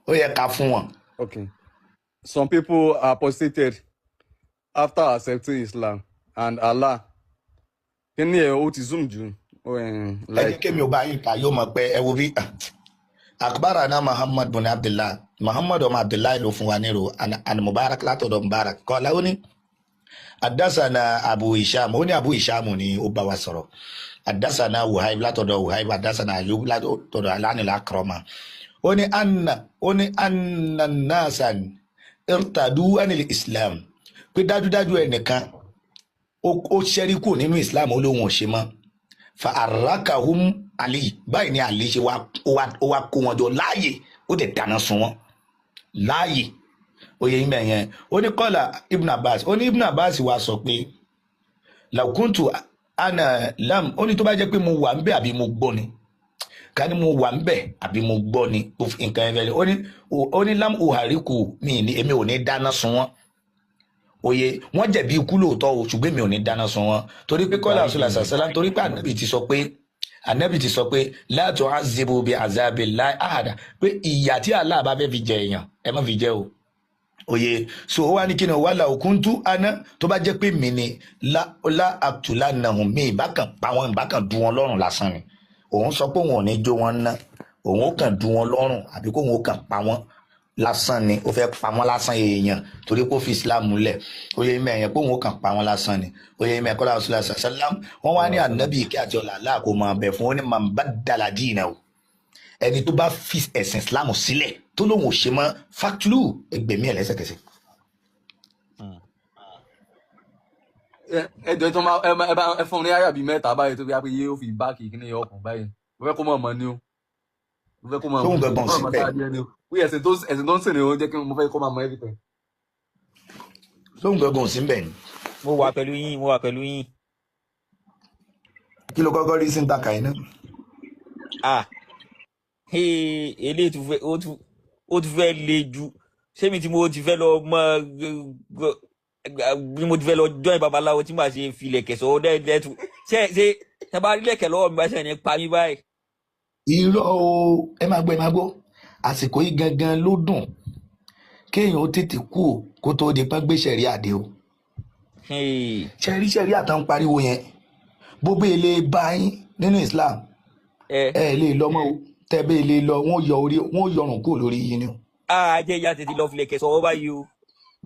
ó yẹ ká fún wọn. Okay. Some people apostated after accepting Islam and Allah. Kí ni ẹ ó ti zoom jù? Ó, Ẹ jẹ́ like kémi ò bá yín kà, yóò mọ̀ pé ẹ wo bí akbarana Muhammad bin Abdullah, Muhammad ọmọ Abdullah ló fún wa nírò an Mubarak, látọ̀dọ̀ Mubarak kọ́lá, ó ní adasana Abu Hisham, ó ní Abu Hisham ni ó bá wa sọ̀rọ̀, adasana Wuhaib, látọ̀dọ̀ Wuhaib, adasana Ayub, látọ̀dọ̀ Alanila Akroma, ó ní anna, ó ní anna nasan irtadu anil Islam, pé dájúdájú ẹnìkan ó ṣẹ́rí kúrò nínú Islam, ó lóun ò ṣe mọ́, fa arakahum Ali, báyìí ni Ali ṣe wá ó wá kó wọn jọ láàyè, ó dẹ̀ dáná sun wọn láàyè. Oyè yín bẹ̀yẹn. Ó ní kọ́là Ibn Abbas, ó ní Ibn Abbas wa sọ pé lakuntu ana lam, ó ní tó bá jẹ́ pé mo wà ń bẹ̀ àbí mo gbọ́ ni, ká ní mo wà ń bẹ̀ àbí mo gbọ́ ni ó fi nǹkan ẹ̀fẹ̀, ó ní lam uhariku mi ní, èmi ò ní dáná sun wọn. Oye, wọ́n jẹ̀bi ikú lóòótọ́ o, ṣùgbọ́n èmi ò ní dáná sun wọn, torí pé kọ́lá rasulullah sallam, torí pé ànábì ti sọ pé la tu'azzibu bi azabillahi ahada, pé ìyà tí Allah bá fẹ́ fi jẹ èèyàn, ẹ má fi jẹ o. Oye, so ó wá ní kíni wàhálà òkúntú aná, tó bá jẹ́ pé mi ni la la aqtulannahum, mi ìbá kan pa wọn, ìbá kan du wọn lọ́rùn lásán ni. Òun sọ pé òun ò ní jó wọn ná, òun ó kàn du wọn lọ́rùn àbí kóun ó kàn pa wọn lásán ni. Ó fẹ́ pa wọn lásán èèyàn torí pé ó fi Islam lẹ̀. Oyè mẹ́rin pé òun ó kàn pa wọn lásán ni. Oyè mẹ́rin kọ́lá rasulullah sallam, wọ́n wá ní ànábì kí àti ọ̀là aláà kó máa bẹ̀ fún, ó ní man baddala dinahu, ẹni tó bá fi ẹ̀sìn Islam sílẹ̀ tó lóun ò ṣe mọ́, faqtulu, ẹgbẹ̀mí ẹ̀ lẹ́sẹ̀kẹsẹ̀. Ẹ jọ tó máa ẹ bá ẹ fún un ní àyà bíi mẹ́ta báyìí tó fi pé yé ó fi báàkì kí ni ọkùn báyìí. Mo fẹ́ kó mọ̀ mọ́ ni o, mo fẹ́ kó mọ̀ Tóun mọ́ gangan mọ̀ sí mọ́ bẹ́ẹ̀. sáájú ẹni o wí ẹ̀sìn tó ń sìn ni ó jẹ́ kí mo fẹ́ kó máa mọ everything. Tóun gangan sí bẹ́ẹ̀ ni. Mo wà pẹ̀lú yín, mo wà pẹ̀lú yín. Kí ló kọ́kọ́ rí sí ń takà yín náà? Ah, hey, eléyìí tún fẹ́, ó tún fẹ́ le ju sẹ́mi tí mo ti fẹ́ lọ mọ. Bí mo ti fẹ́ lọ join babaláwo tí màá ṣe filẹ̀kẹ̀ sọ́wọ́ dẹ́ẹ̀dẹ́ẹ̀tù, ṣé ṣe bá rí lẹ̀kẹ̀ lọ́wọ́ mi bá ṣe ní pa mí báyìí. Irọ́ o, ẹ máa gbọ́, ẹ máa gbọ́, àsìkò yìí gangan ló dùn kéèyàn ó tètè kú o, kó tó di pọ́n gbé ṣẹ̀ríà dé o. Hey, Ṣẹ̀rí ṣẹ̀ríà tán ń pariwo yẹn, bó bẹ́ẹ̀ lè bá yín nínú Islam, ẹ ẹ lè lọ mọ́ o, tẹ́ bẹ́ẹ̀ lè lọ, wọ́n yọ orí, wọ́n yọrùn kúrò lórí yín ni o. Á jẹ́ ìyá tètè lọ filẹ̀kẹ̀ sọ́wọ́ báyìí o.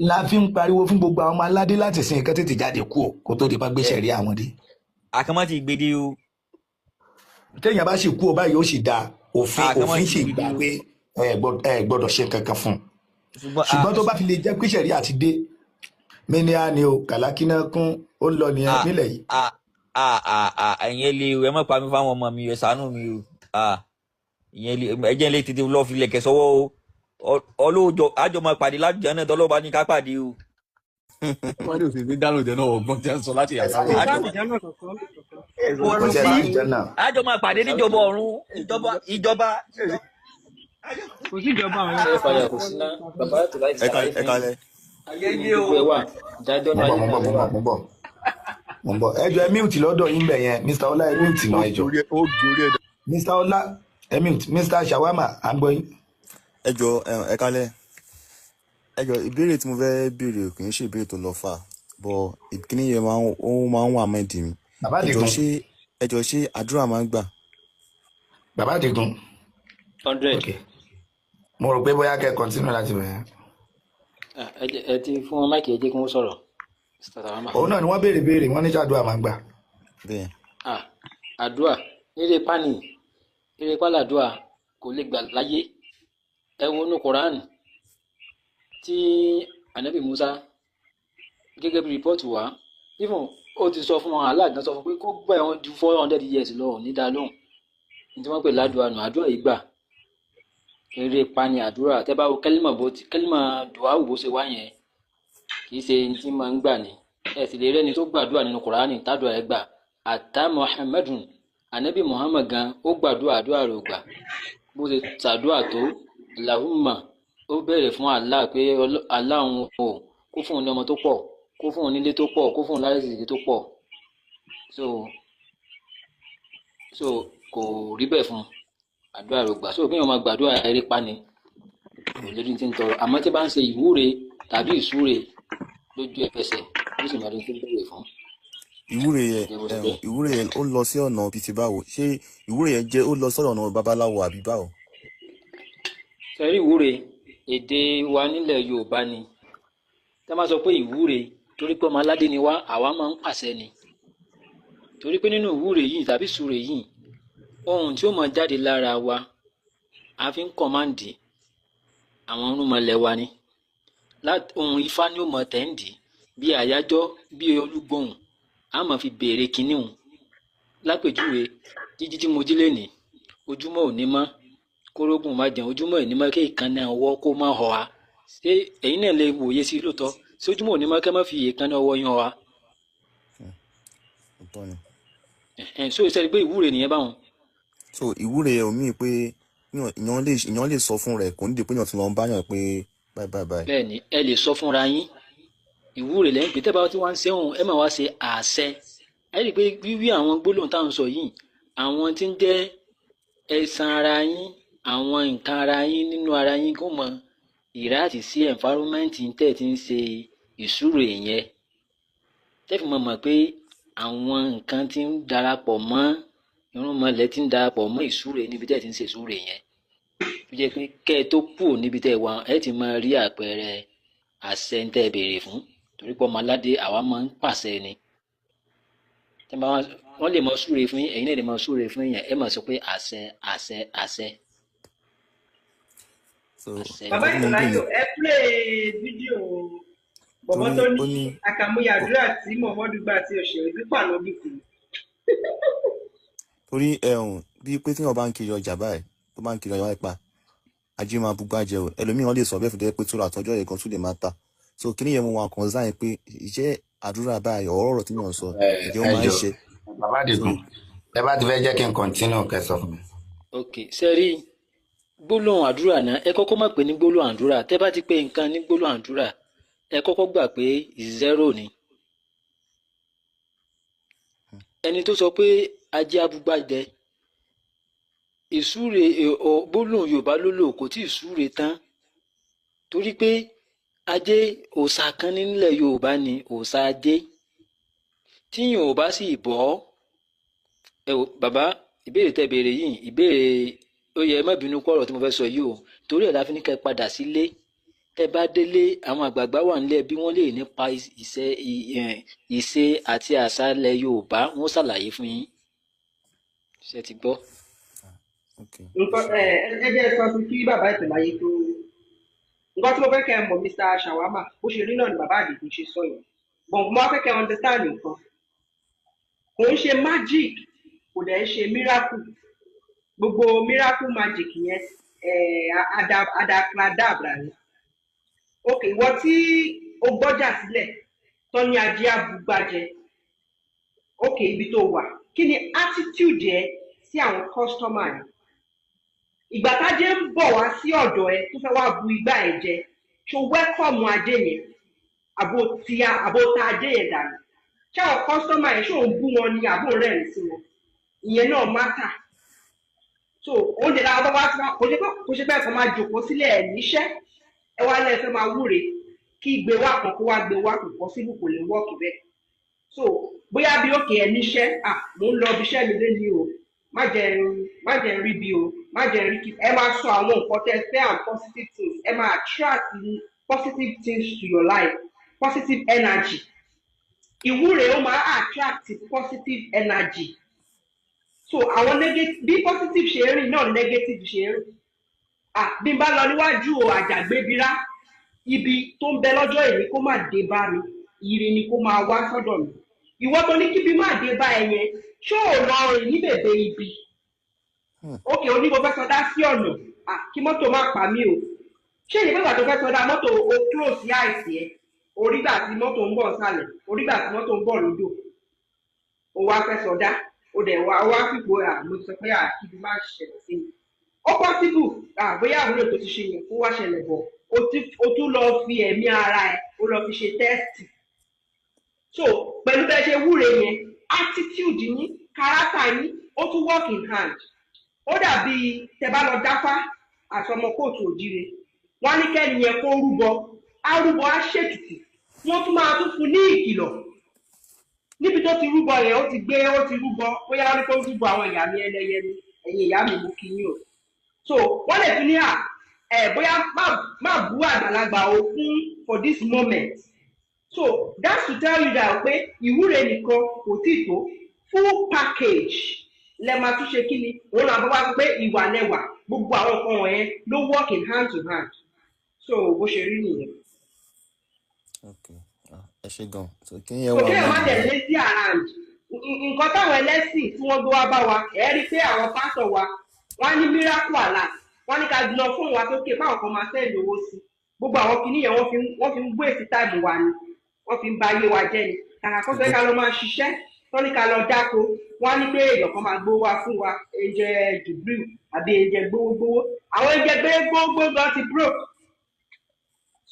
La fi ń pariwo fún gbogbo àwọn ọmọ aládé láti sin nǹkan tètè jáde kú o, kó tó di pọ́n gbé Ẹ ṣẹ̀ríà wọn dé. àkànmọ́ ti gbèdé o. Téèyàn bá sì kú o báyìí, ó sì da òfin, Àkànmọ́ òfin ti sì gbèdé gbà o. pé ẹ gbọ́dọ̀ ṣe nǹkan kan fún un. Ṣùgbọ́n Ṣùgbọ́n tó bá fi lè jẹ́ pé ṣẹ̀ríà ti dé, mẹ́níà ni o, kàlákínà kún ó ń lọ nìyẹn a nílẹ̀ yìí. a a a a ẹ̀yin lè o, ẹ má pa mí fáwọn ọmọ mi, ẹ ṣàánú mi o. Ìyẹn lè ẹ jẹ́ lè tètè lọ filẹ̀kẹ̀ sọ́wọ́ o. Ọlọ́jọ́ àjọ máa pàdé lájọ náà tọ́lọ́ba ní ká pàdé o. Wọ́n ní òsì ní dáná ìjẹ náà, ọgbọ́n tí a ń sọ láti Ẹ yàtọ̀. sáré Kò Àjọ sáà máa ìjánà kankan bí kankan. kò kò sí ẹ sí sáré jẹ náà. àjọ máa pàdé níjọba ọ̀run, ìjọba ìjọba. Kò sí ìjọba ọ̀run Ṣé kankan. fàyà kò sí ná bàbá tó láti Ẹ ṣàlàyé ẹ fún yín kalẹ̀. Ayé níbi lé o. gbogbo ẹ wà ìdájọ́ Mo náà ń bọ̀, ayé mo ń náà bọ̀, ló mo ń wà. bọ̀, mo ń bọ̀, mo ń bọ̀. Ẹ jọ ẹ mute lọ́dọ̀ yín bẹ̀ yẹn, Mr. Ọlá, ẹ Ó mute ó náà, ẹ jọ. gorí ẹ, ó gorí ẹ. Mr. Ọlá, ẹ mute. Mr. Shawama, à ń gbọ́ yín. Ẹ jọ ẹ kalẹ̀. Ẹ jọ, ìbéèrè tí mo fẹ́ béèrè kì í ṣe ìbéèrè tó lọ fà, bọ̀ ìkíní yẹn máa ń ó máa ń wà mẹ́ẹ̀dì mi. Bàbá Ẹ jọ Àdìgún, ṣé, ẹ jọ ṣé àdúrà máa ń gbà? Bàbá Àdìgún, 100. Ok. Mo rò pé bóyá kẹ́ ẹ continue láti bẹ̀rẹ̀. Ẹ ti fún wọn máìkì, ẹ jẹ́ kí wọ́n sọ̀rọ̀, Mr. Tawama. Òun náà ni wọ́n béèrè béèrè, wọ́n ní ṣàdúrà máa ń gbà. Bẹ́ẹ̀. Àdúà eré pani, eré pálàdúà kò lè gbà láyé. Ẹ wo inú Quran tí Anabi Musa gẹ́gẹ́ bí rìpọ́ọ̀tù wá, even ó ti sọ fún wọn, Allah gan sọ fún pé kó gbà wọn ju 400 years lọ, ò ní dá lóhùn. Ní tí wọ́n pè ládùúà nù, àdúrà yìí gbà, eré pani àdúrà. Tẹ́ bá wo kẹ́límà, bó ti kẹ́límà dùáwù bó ṣe wá yẹn, kì í ṣe ní tí máa ń gbà ní. Ẹ sì lè rẹ́ni tó gbàdúrà nínú Kùránì tádùá ẹ gbà. Àtà Muhammadun, Anabi Muhammad gan ó gbàdúrà, àdúrà rẹ̀ ò gbà. Bó ṣe ṣàdúrà tó, Allahumma, ó bẹ̀rẹ̀ fún Allah pé Allah òun o, kó fún òun ní ọmọ tó pọ̀, kó fún òun nílé tó pọ̀, kó fún òun lárísìkí tó pọ̀. So kò rí bẹ́ẹ̀ fún un, àdúrà rẹ̀ ò gbà. So kí èèyàn máa gbàdúrà, eré pani, kò lè rí tí ń tọrọ. Àmọ́ tí bá ń ṣe ìwúre tàbí ìsúre lójú ẹsẹ̀, ó sì máa rí tí ń béèrè fún. Ìwúre yẹn, Jẹ́ bó ṣe jẹ́. Ìwúre yẹn ó lọ sí ọ̀nà bíi ti báwo? Ṣé ìwúre yẹn jẹ́ ó lọ sọ́dọ̀ ọ̀nà babaláwo àbí báwo? Sẹ́rí, ìwúre èdè wa nílẹ̀ Yorùbá ni. Tá a máa sọ pé ìwúre, torí pé ọmọ aládé ni wá, àwa máa ń pàṣẹ ni. Torí pé nínú ìwúre yìí tàbí ìsúre yìí, ohun tí ó máa jáde lára wa, a fi ń kọ̀máǹdì àwọn irúnmọlẹ̀ wa ni. Ohun Ifá ni ó mọ tẹ́ǹdì bí àyájọ́ bí olúgbòhùn, a máa fi béèrè kinní hùn. Lápèjúwe, jíjí tí mo jí lénìí, ojúmọ́ ò ní mọ́ kórógùn má jẹun, ojúmọ́ ò ní mọ́ kí ìkànnì ọwọ́ kó má họ wa. Ṣé ẹ̀yin náà lè wòye sí lóòótọ́? Ṣé ojúmọ́ ò ní mọ́ kẹ́ má fi ìkànnì ọwọ́ yín họ wa? Òótọ́ ni. Ẹ̀hẹ́n, so ìṣe pé ìwúre nìyẹn báwọn. So ìwúre yẹn ò mí pé èèyàn lè sọ fún rẹ̀, kò ní di pé èèyàn tún lọ ń bá yàn pé báyìí báyìí báyìí. Bẹ́ẹ̀ ni, ẹ lè sọ fúnra yín, ìwúre lẹ́yìn pé tẹ́ bá tí wọ́n ń ṣẹ́hùn, ẹ máa wá ṣe àṣẹ. Ẹ rí i pé wíwí àwọn gbólóhùn tá à ń sọ yìí, àwọn tí ń jẹ́ ẹ̀sán ara yín, àwọn nǹkan ara yín nínú ara yín kó mọ ìráàtì sí environment tẹ́ ẹ ti ń ṣe ìṣúre yẹn, tẹ́ fi mọ̀ pé àwọn nǹkan tí ń darapọ̀ mọ́ irúnmọlẹ̀ tí ń darapọ̀ mọ́ ìṣúre níbi tẹ́ ẹ ti ń ṣe ìṣúre yẹn, tó jẹ́ pé kẹ́ ẹ tó kúrò níbi tẹ́ ẹ wà, ẹ ti máa rí àpẹẹrẹ àṣẹ ń tẹ́ ẹ béèrè fún. Torí pé ọmọ aládé àwa máa ń pàṣẹ ni. Tẹ́ bá wọ́n lè mọ súre fún yín, ẹ̀yin náà lè mọ súre fún yín, ẹ máa sọ pé àṣẹ, àṣẹ, àṣẹ. So Àṣẹ. Bàbá nǹkan tí mo ń béèrè Ìtòláyò, ẹ play fídíò bọ̀bọ́ torí tó ó ní ní àkàmúyà àdúrà tí Muhammadu gbà tí òṣèré pípa lóbi kù. Torí ẹ̀hún bíi pé tí èèyàn bá ń kiri ọjà báyìí, tó bá ń kiri ọjà báyìí, pa ajé máa bugbá jẹ o. Ẹlòmíràn lè sọ bẹ́ẹ̀ fún pé tó rà tọ́jọ́ yẹn gan tún lè máa ta. So kíní yẹn mo wà kàn záyìn pé ìjẹ́ àdúrà báyìí, ọ̀rọ̀ ọ̀rọ̀ tí yàn ń sọ, Ẹ ǹjẹ́ ó ẹ máa ń jọ ṣe? Bàbá So Àdìgún, ẹ bá ti fẹ́ jẹ́ kí n continue, kẹ́ sọ fún mi. Ok, sẹ́rí gbólóhùn àdúrà náà, ẹ kọ́kọ́ má pè ní gbólóhùn àdúrà. Tẹ́ bá ti pè nǹkan ní gbólóhùn àdúrà, Ẹ kọ́kọ́ gbà pé zero ni. Ẹni tó sọ pé ajé abúgbàjẹ, ìsúre gbólóhùn Yorùbá ló lò, kò tí ì súre tán, torí pé ajé òòṣà kan nílẹ̀ Yorùbá ni òòṣà ajé. Tí Yorùbá sì bọ́ ẹ wò bàbá, ìbéèrè tẹ́ béèrè yìí, ìbéèrè ó yẹ, ẹ má bínú kọ́ ọ̀rọ̀ tí mo fẹ́ sọ yìí o, torí ẹ̀ la fi ní kẹ́ padà sílé. Tẹ́ bá délé, àwọn àgbààgbà wà nílé bí wọ́n lè nípa ìṣe àti àṣà ilẹ̀ Yorùbá, wọ́n ṣàlàyé fún yín. Ṣé ti gbọ́? Nǹkan ẹ jẹ́ sọ sí kí bàbá Ìtẹ̀láyé tó nǹkan tí mo fẹ́ kẹ́ ẹ mọ̀, Mr. Shawama, bó ṣe rí náà ni bàbá Àdìgún ṣe sọ yẹn, but mo wá fẹ́ kẹ́ ẹ understand nǹkan. Kò ń ṣe magic, kò dẹ̀ ń ṣe miracle. Gbogbo miracle magic yẹn, adakradabra ni. Ok, ìwọ tí o gbọ́jà sílẹ̀ tọ́ ní ajé abúgbàjẹ, ok, ibi tó wà, kí ni attitude ẹ sí àwọn customer ẹ? Ìgbà tájé ń bọ̀ wá sí ọ̀dọ̀ ẹ tó fẹ́ wá bu igbá ẹ jẹ, ṣo welcome ajé yẹn, àbò tíya àbò ta ajé yẹn dànù? Ṣé àwọn customer ẹ, ṣó ń bú wọn ni àbò rẹ́rìn sí wọn? Ìyẹn náà matter. So oúnjẹ làwọn bá wá sí wọn, kò ṣe pé ẹ̀kan máa jòkó sílẹ̀ ẹ̀ níṣẹ́, ẹ wá lẹ́ẹ̀ fẹ́ máa wúre kí gbé wá kan kó wá gbé wá, kò possible, kò lè work bẹ́ẹ̀. So bóyá bí òkè ẹ níṣẹ́, à mò ń lọ ibi iṣẹ́ mi lé ní o, má jẹ́ n rí bí o, má jẹ́ n rí kí ẹ máa sọ àwọn nǹkan tẹ́ fẹ́ and positive things. Ẹ máa attract positive things to your life, positive energy. Ìwúre ó máa attract positive energy. So àwọn negative, bí positive ṣe ń rìn náà negative ṣe ń rìn. Ah, bí n bá lọ níwájú o, àjàgbébirá ibi tó ń bẹ lọ́jọ́ èmi kó má dé bá mi, ire ni kó máa wá sọ́dọ̀ mi. Ìwọ tó ní kíbi má dé bá ẹ yẹn, ṣó ò lọ rìn ní bèbè ibi? Ókè, o ní mo fẹ́ sọdá sí ọ̀nà, ah, kí mọ́tò má pa mí o. Ṣé ìyẹn nígbà tó fẹ́ sọdá mọ́tò, o close eyes ẹ, orígbà tí mọ́tò ń bọ̀ sálẹ̀, orígbà tí mọ́tò ń bọ̀ lódò, o wá fẹ́ sọdá, o dẹ̀ wá o wá fìpò à mo sọ pé à kíbi má ṣẹlẹ̀ sí mi. Ó possible, bóyá àbúrò tó ti ṣe yẹn kó wá ṣẹlẹ̀ bọ̀, o tún lọ fi ẹ̀mí ara ẹ̀, o lọ fi ṣe test. So pẹ̀lú bẹ́ẹ̀ ṣe wúre yẹn, attitude yín, character yín, ó tún work in hand. Ó dàbí tẹ bá lọ dáfá àtọmọ kóòtù òjire, wọn á ní kẹ́ni yẹn kó rúbọ, á rúbọ, á ṣètùtù, wọ́n tún máa tún fún ní ìkìlọ̀ níbi tó ti rúbọ yẹn. Ó ti gbé, ó ti rúbọ, bóyá ó ní kó rúbọ àwọn ìyá mi ẹlẹ́yẹ ni, ẹ̀yin ìyá mi, mú kí yín o. So wọ́n lè tún ní à ẹ̀ bóyá má bú àgbàlagbà o fún for this moment. So that's to tell you that pé ìwúre nìkan kò tí tó, full package lẹ máa tún ṣe. Kí ni òun làwọn bá wá sọ pé ìwà lẹwà, gbogbo àwọn nǹkan wọ̀nyẹn ló work in hand to hand. So bó ṣe rí nìyẹn. Okay, ẹ ṣe gan. So kí yẹn kò wà kéèyàn má mind dẹ̀ mi. Lazy around. Nǹkan táwọn ẹlẹ́sìn tí wọ́n gbé wá bá wa, ẹ̀ rí i pé àwọn pásọ̀ wa, wọ́n á ní miracle alert, wọ́n á ní ká lọ fóònù wa sókè fáwọn kan máa send owó sí. Gbogbo àwọn kinní yẹn, wọ́n fi ń waste time wa ni, wọ́n fi ń ba ayé wa jẹ́ ni. Kàkà kó fẹ́ ká lọ máa ṣiṣẹ́ tọ́ ní ká lọ dáko, wọ́n á ní pé èèyàn kan máa gbówó wá fún wa, ẹ̀jẹ̀ Jubril àbí ẹ̀jẹ̀ gbówógbówó, àwọn ẹ̀jẹ̀ gbówógbówó gan ti broke.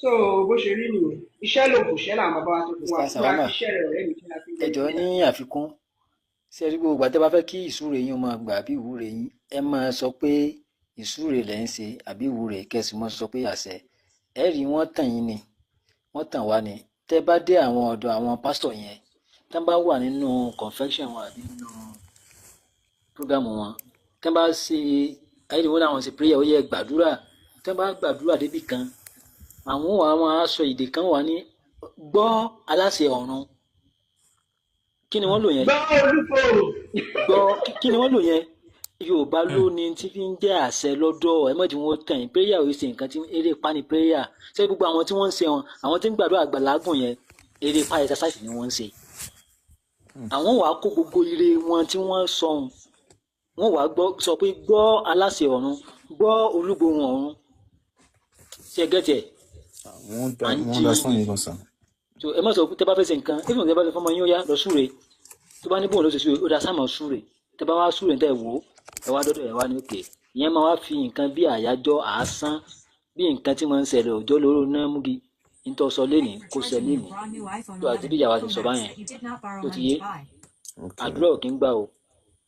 So bó ṣe rí nìyẹn, iṣẹ́ lògùn iṣẹ́ làwọn bàbá wa tó fún wa Mr. fúnra Sawama, ṣiṣẹ́ rẹ̀, ọ̀rẹ́ mi, kí la fi ń ẹ jọ̀ọ́, ní àfikún, ṣé ẹ rí gbogbo ìgbà tẹ́ bá fẹ́ kí ìsúre yín ó máa gbà àbí ìwúre yín, ẹ máa sọ pé ìsúre lẹ̀ ń ṣe àbí ìwúre, kẹsì máa sọ pé àṣẹ. Ẹ rí wọ́n tàn yín ni, wọ́n tàn wá ni. Tẹ́ bá dé àwọn ọ̀dọ̀ àwọn pásítọ̀ yẹn, tẹ́ bá wà nínú confession wọn àbí nínú program wọn, tẹ́ bá ṣe ayé wọn làwọn ṣe prayer, ó yẹ gbàdúrà. Tẹ́ bá gbàdúrà débì kan, àwọn wà máa sọ èdè kan wà ní gbọ́ aláṣẹ ọ̀run. Kí ni wọ́n lò yẹn? Gbọ́ olúfòrò. Gbọ́, kí ni wọ́n lò yẹn? Yorùbá ló ní tí fi ń jẹ́ àṣẹ lọ́dọ̀ ẹ. Mọ̀ tí wọ́n tàn yín, prayer ò ṣe nǹkan tí eré pa ni prayer. Ṣé gbogbo àwọn tí wọ́n ń ṣe wọn, àwọn tí ń gbàdúrà àgbàlagùn yẹn, eré pa exercise ni wọ́n ń ṣe. Àwọn wàá kó gbogbo ire wọn tí wọ́n sọhun, wọ́n wàá gbọ́ sọ pé gbọ́ aláṣẹ ọ̀run, gbọ́ olúgbòhùn ọ̀run. Ṣe gẹ́tẹ̀? Wọ́n À ń wọ́n jí understand yín gan sir. So ẹ má sọ tẹ bá fẹ́ ṣe nǹkan, even tẹ bá fẹ́ fọmọ yín, ó yá lọ súre, tó bá ní bóun ló ṣe súre, ó dá sáàmù súre. Tẹ bá wá súre, tẹ wò ó, ẹ wá dọ́dọ̀ ẹ wá ní òkè ìyẹn máa wá fi nǹkan bí àyájọ́ àásán, bí nǹkan tí wọ́n ń ṣẹlẹ̀ òjò lóró náà múgi. Nítorí sọ lénìí kó ṣẹ lénìí. Tó àti bí ìyàwó àti sọ báyẹn tó ti yé. Okay. Àdúrà ò kí ń gbà o,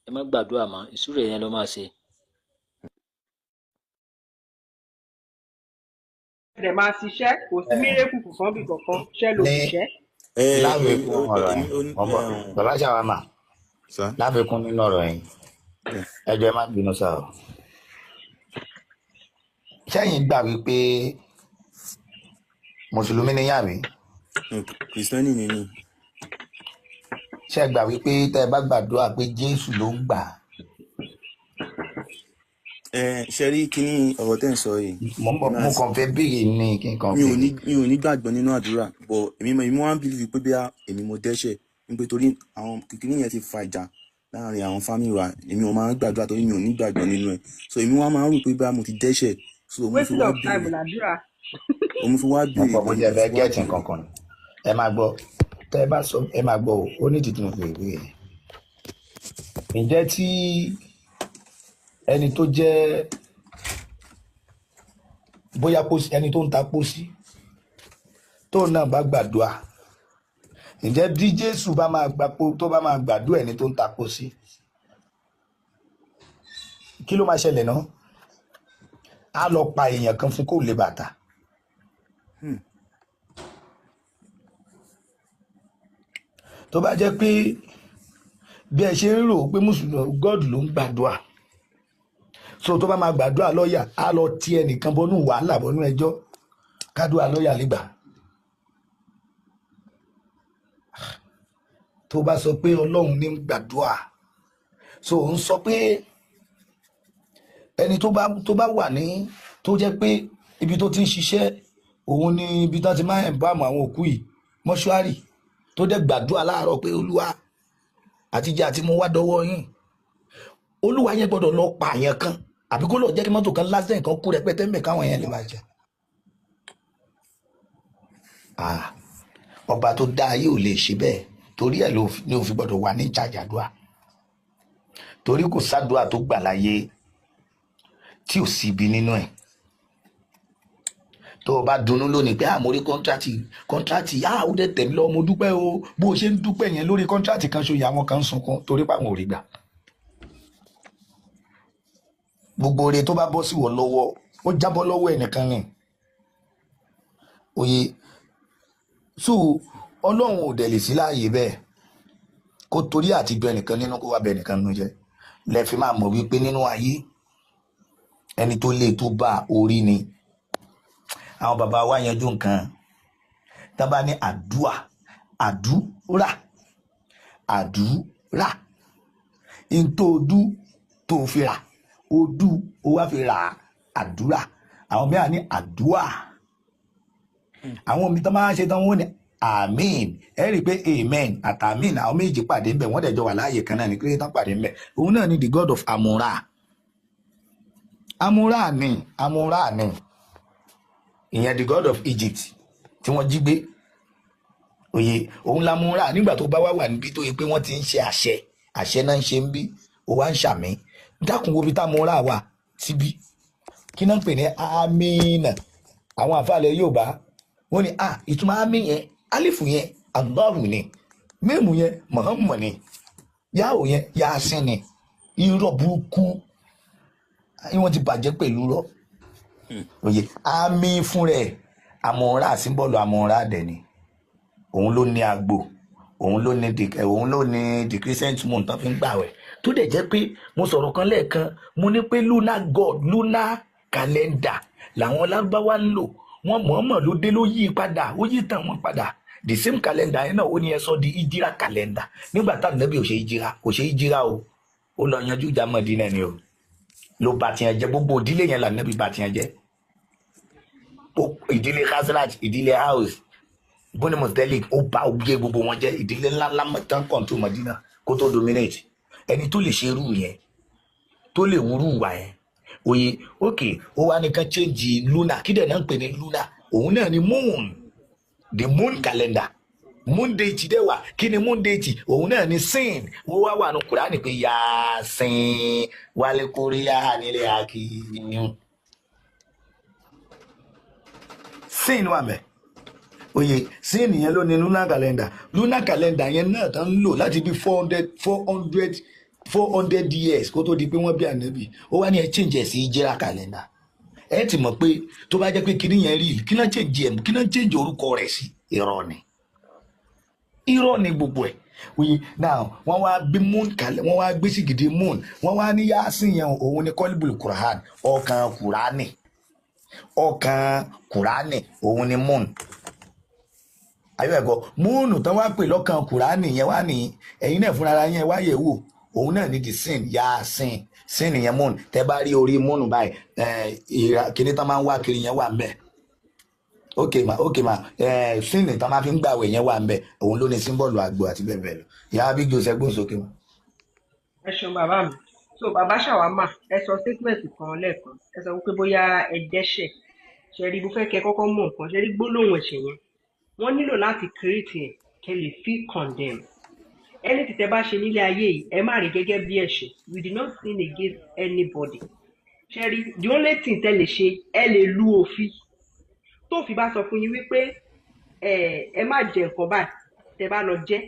ẹ má gbàdúrà mọ́, ìsúre yẹn ló máa ṣe. Ẹ dẹ̀ máa ṣiṣẹ́, kò sí mírèkù kankan bí kankan, ṣẹ́ ló Ní ṣiṣẹ́. Ẹ èmi láfikún ó ọ̀rọ̀ èmi yẹn, ó ní ọmọ bàbá ṣàwámà, sá. láfikún nínú ọ̀rọ̀ yẹn, Yeah. ẹ jọ̀ọ́ ẹ má bínú sá o. Sẹ́yìn gbà wípé mùsùlùmí ni yàrá? No, Kristẹni ni mí. Ṣé gbà wípé tẹ́ ẹ bá gbàdúrà pé Jésù ló ń gbà? Ẹ ṣe rí kíní ọ̀rọ̀ tẹ́ ń sọ yìí. Mo ń bọ̀, Èmi mo àti kàn fẹ́ béèrè ní kí n kàn mi ò ní béèrè. mi ò ní gbàgbọ́ nínú àdúrà, but èmi wá ń believe pé bí èmi mo dẹ́ṣẹ̀ nípa torí àwọn kíní yẹn ti fa ìjà láàrin àwọn family wa. Èmi ò máa ń gbàdúrà torí mi ò ní gbàgbọ́ nínú ẹ̀, so èmi wá máa ń rò pé bí mo ti dẹ́ṣẹ̀, so mo fi Wasting wá of time béèrè làdúrà. mo fi wá Mo béèrè kàn bó pé jẹ́ mo fẹ́ fi wá gẹ́ẹ̀tì béèrè. nǹkan kan ni. Ẹ máa gbọ́, tẹ́ ẹ bá sọ, ẹ máa gbọ́ o, ó ní ìdí tí mo fi béèrè yẹn. Ǹjẹ́ tí ẹni tó jẹ́ bóyá pósí, ẹni tó ń ta pósí, tóun náà bá gbàdúrà, ǹjẹ́ bí Jésù bá máa gbà tó bá máa gbàdúrà ẹni tó ń ta pósí, kí ló máa ṣẹlẹ̀ náà? Á lọ pa èèyàn kan fún kó lè bàtà. Tó bá jẹ́ pé bí ẹ ṣe ń rò pé mùsùlùmí God ló ń gbàdúrà, so tó bá máa gbàdúrà lọ́ọ̀yà, á lọ ti ẹnìkan bọnú wàhálà, bọnú ẹjọ́, kádùá lọ́ọ̀yà lè gbà. Tó bá sọ pé Ọlọ́run ní ń gbàdúrà, so ń sọ pé ẹni tó bá wà ní tó jẹ́ pé ibi tó ti ń ṣiṣẹ́ òun ni ibi tó ti máa ń bá àwọn òkú yìí, mọ́ṣúárì, tó dẹ̀ gbàdúrà láàárọ̀ pé Olúwa àtijọ́ àti mo wá dọwọ́ yín, Olúwa yẹn gbọ́dọ̀ lọ pa àyàn kan àbí kó lọ jẹ́ kí mọ́tò kan lásìlẹ̀ kan kú rẹpẹtẹ ń bẹ̀ káwọn yẹn lè máa jẹ. Ah, ọba tó dá ayé ò lè ṣe bẹ́ẹ̀, torí ẹ̀ ló ní òfin gbọ́dọ̀ wà ní ìjàjàdúà, torí kò sádùá tó gbà láyé tí ò sí ibi nínú ẹ̀. Tó o bá dunnú lónìí pé àmọ́ orí kọ́ńtrátì yá ó dẹ̀ tẹ̀mí lọ́wọ́, mo dúpẹ́ o, bó o ṣe ń dúpẹ́ yẹn lórí kọ́ńtrátì kan ṣoyè, àwọn kan ń sunkún torí pé àwọn ò rí gbà. Gbogbo oore tó bá bọ́ sí wọ lọ́wọ́, ó jábọ́ lọ́wọ́ ẹnìkan ni òye. So Ọlọ́run ò dẹ̀ lè sí láàyè bẹ́ẹ̀ kó torí àti bẹ ẹnìkan nínú kó wá bẹ ẹnìkan nínú jẹ́. Lẹ fi máa mọ̀ wípé nínú ayé ẹni tó lè tó bá orí ni. Àwọn bàbá wa yanjú nǹkan tá bá ní àdúà, àdúrà, àdúrà, ntòdú tó fi rà, odú ó wá fi rà àdúrà. Àwọn mìíràn ní àdúà, àwọn mi tán máa ń ṣe tán wọ́n ní àmín. Ẹ rí i pé amen àtàmín àwọn méjì pàdé ńbẹ, wọ́n dẹ̀ jọ wà láàyè kan náà ní kílódé tán pàdé ńbẹ. Òun náà ní the god of amura, amura ni, amura ni ìyẹn, the god of Egypt tí wọ́n jí gbé. Òye òun lamura nígbà tó bá wà wà níbi tó yẹ pé wọ́n ti ń ṣe àṣẹ, àṣẹ náà ń ṣe ń bí, ó wá ń ṣàmì. Dákun wo bí tá amura wà síbí, kí náà ń pè ní amínà? Àwọn àfàlẹ Yorùbá wọ́n ní ah, ìtumọ̀ àmì yẹn, alifu yẹn Allahu ni, mímu yẹn Muhammad ni, yahoo yẹn Yasin ni. Irọ́ burúkú wọ́n ti bàjẹ́ pẹ̀lú rọ́. Òye àmì fún rẹ̀ àmọ̀ra, símbọ̀lù àmọ̀ra dẹ̀ ni. Òun ló ní agbo, òun ló ní òun ló ní the crescent moon tán fi ń gbàwẹ̀. Tó dẹ̀ jẹ́ pé mo sọ̀rọ̀ kan lẹ́ẹ̀kan, mo ní pé lunar god, lunar calendar làwọn lárúbáwá ń lò. Wọ́n mọ̀ọ́mọ̀ ló dé ló yí padà, ó yí tàn wọ́n padà. The same calendar yẹn náà ó ní ẹ sọ di ìjìrá calendar. Nígbà tá ànábì ò ṣe ìjìrá, kò ṣe ìjìrá o, ó lọ yanjú ìjà Mọ̀dínà ni o, ló bá tiẹ̀ jẹ́. Gbogbo ìdílé yẹn làǹnábì bá tiẹ̀ jẹ́. Ìdílé Khazraj, ìdílé House bóni Mùsùlùmí, ó bá gbé gbogbo wọn jẹ́. Ìdílé ńláńlá tán kọ̀ǹtù Mọ̀dínà kó tó dominate. Ẹni tó lè ṣe irú yẹn, tó lè wúrú wà yẹn, òye òkè ó wá nìkan change lunar. Kí dẹ̀ náà ń pè ní lunar? Òun náà ni moon, the moon calendar, moon date dẹ̀ wà. Kí ni moon date? Òun náà ni sin. Ó wá wà ní Kùránì pé Yasin wálé kóríyá nílé akíyún, sin wà mẹ́. Oye sin yẹn ló ní lunar calendar. Lunar calendar yẹn náà tán ń lò láti bí 400 years kó tó di pé wọ́n bí ànábì. Ó wá ní ẹ change ẹ̀ sí hijra calendar. Ẹ ti mọ̀ pé tó bá jẹ́ pé kinní yẹn rí, kí náà change ẹ̀, kí náà change orúkọ rẹ̀ sí? Irọ́ ni, irọ́ ni gbogbo ẹ̀. Oye, now wọ́n wá gbé moon kalẹ̀, wọ́n wá gbé sìgìdì moon, wọ́n wá ní Yasin yẹn, òun ni kọ́líbùlù Quran, ọkàn Kùránì, ọkàn Kùránì òun ni moon. Ayọ̀ ẹ̀kọ́ moon tán wá pè lọ́kàn Kùránì yẹn wá ní ẹ̀yin náà fúnra yẹn wáyé wò, òun náà ní the sin Yasin, sin yẹn moon. Tẹ́ bá rí orí moon báyìí, ẹ̀ kíní tán máa ń wá kiri yẹn wà ń bẹ̀. Ok ma, ok ma, sin tán máa fi ń gbàwẹ̀ yẹn wà ń bẹ̀, òun ló ní símbọ̀lù àgbo àti bẹ́ẹ̀ bẹ́ẹ̀ lọ. Ìyá bí Joseph gbóhùn sókè wọn. Ẹ ṣeun bàbá mi. So bàbá Ṣàwámà, ẹ sọ statement kan lẹ́ẹ̀kan, ẹ sọ wípé bóyá ẹ dẹ́ṣẹ̀. Ṣe rí, mo fẹ́ kẹ́ kọ́kọ́ mọ̀ nǹkan. Ṣe rí gbólóhùn ẹ̀ṣẹ̀ yẹn, wọ́n nílò láti create ẹ̀ kẹ́ lè feel condemned. Anything tẹ́ bá ṣe nílé ayé yìí, ẹ má rí gẹ́gẹ́ bí ẹ̀ṣẹ̀. We did not sin against anybody. Ṣe rí, the only thing tẹ́ lè ṣe, ẹ lè lu òfin. Tófin bá sọ fún yín wípé ẹ má jẹ nǹkan báyìí, tẹ́ bá lọ jẹ,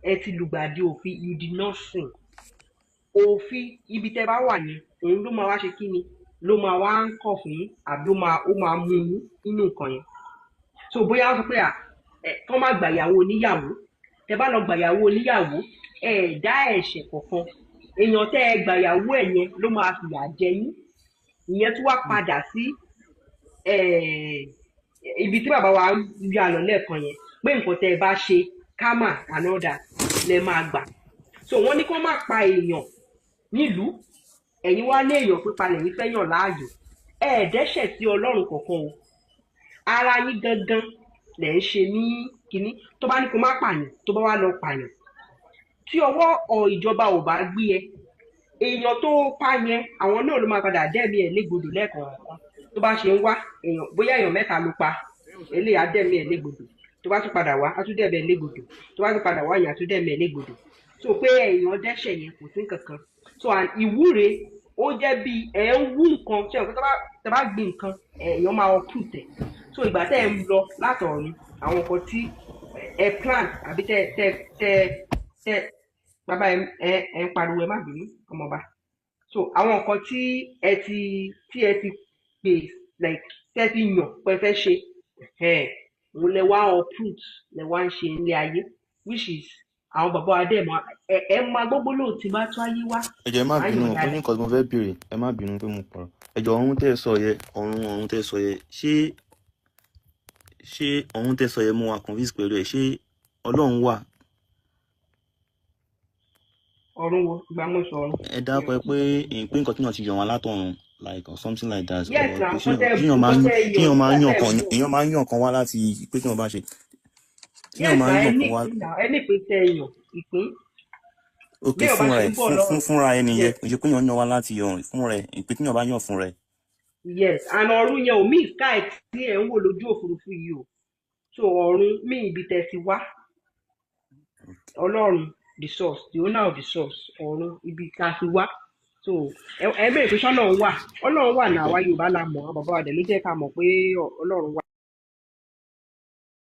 ẹ ti lùgbàdì òfin. You did not sin. Òfin ibi tẹ́ bá wà yẹn, òun ló máa wá ṣe kíni, ló máa wá ń kọ̀ fún yín, àbí ó máa mú yín nínú nǹkan yẹn. So bóyá wọ́n sọ pé à ẹ kán má gbàyàwó oníyàwó, tẹ́ bá lọ gbàyàwó oníyàwó, ẹ dá ẹ̀ṣẹ̀ kankan. Èèyàn tẹ́ ẹ gbàyàwó ẹ̀ yẹn ló máa fìyà jẹ yín. Ìyẹn tún wá padà sí ibi tí bàbá wa yà lọ lẹ́ẹ̀kan yẹn, pé nǹkan tẹ́ ẹ bá ṣe, karma and all that, lẹ máa gbà. So wọ́n ní kó má pa èèyàn nílùú, ẹ̀yin wá ní èèyàn pípa lẹ́yìn fẹ́ yàn láàyò. Ẹ ẹ̀ dẹ́ṣẹ̀ sí Ọlọ́run kankan o, ara yín gangan lẹ̀ ń ṣe ní kínní. Tó bá ní kó má pààyàn, tó bá wá lọ pààyàn, tí ọwọ́ ìjọba ò bá gbé ẹ, èèyàn tó pa yẹn, àwọn náà ló máa padà dẹ́mi ẹ̀ légbodò lẹ́ẹ̀kọ̀ọ̀kan. Tó bá ṣe ń wá èèyàn, bóyá èèyàn mẹ́ta ló pa, eléyà á dẹ́mi ẹ̀ légbodò. Tó bá tún padà wá, á tún dẹ́mi ẹ̀ légbodò. Tó bá tún padà wá, èèyàn á tún dẹ́mi ẹ̀ légbodò. So pé èèyàn dẹ́ṣẹ̀ yẹn, kò sí nǹkan kan. So and ìwúre, ó jẹ́ bí ẹ̀ ń wú nǹkan. Ṣé nǹkan tó bá gbin nǹkan, èèyàn máa uproot ẹ̀. So ìgbà tẹ́ ẹ̀ ń lọ látọ̀run, àwọn nǹkan tí ẹ plan àbí tẹ bàbá ẹ ń pariwo, ẹ má bínú, ọmọọba. So àwọn nǹkan tí ẹ ti pè, like tẹ́ ti yàn pé ẹ fẹ́ ṣe ẹ̀, òun lẹ wá uproot, lẹ wá ń ṣe nílé ayé, which is àwọn bàbá wa dẹ̀ mọ́ ẹ máa gbogbo lóòtí bá tó ayé wá. Ẹ jọ̀ọ́, ẹ má máa bínú. yàn Ó ní dáadáa. nǹkan tí mo fẹ́ béèrè. Ẹ má bínú pé mo pọ̀rọ̀. Ẹ jọ̀ọ́, ọ̀run tẹ́ ẹ sọ yẹ, ọ̀run tẹ́ ẹ sọ yẹ, ṣé ọ̀run tẹ́ ẹ sọ yẹ, mo wà convince pẹ̀lú ẹ̀? Ṣé Ọlọ́run wà? Ọ̀run wo? Ìgbà mo sọ ọ̀run? Ẹ dákọ ẹ pé ìpín nǹkan tí wọ́n ti yàn wá látọ̀run, like or something like that. Yes. Or Na pé nǹkan tẹ́ kíyàn máa nǹkan ń tẹ́ yàn kíyàn máa ń nígbà yàn tẹ́ kan yàn. Èèyàn máa ń yàn kan wá láti pé kí wọ́n bá ṣe kíyàn Yes. máa Na ń ẹ yàn ní kan wá. ìpín náà, ẹ ní ìpín tẹ́ yàn, ìpín. Ok. Bí èèyàn bá Fúnra ṣe ẹ ń bọ̀ fún lọ́run. fún fúnra ẹni yẹn. Yes. Kò ṣe pé èèyàn yàn wá láti ọ̀run fúnra ẹ, ìpín tíyàn bá yàn fúnra ẹ. Yes, and ọ̀run yẹn ò mí sky tí ẹ̀ ń wò lójú òfurufú yìí o. So ọ̀run mí ibi tẹ́ ti wá, Ọlọ́run, the source, the owner of the source, ọ̀run ibi tá a ti wá. So ẹ bẹ̀rẹ̀ pé ṣọ́lọ́run wà? Ọlọ́run wà náà. Àwa Yorùbá la mọ̀, àwọn bàbá wa dẹ̀ ló jẹ́ ká mọ̀ pé Ọlọ́run wà.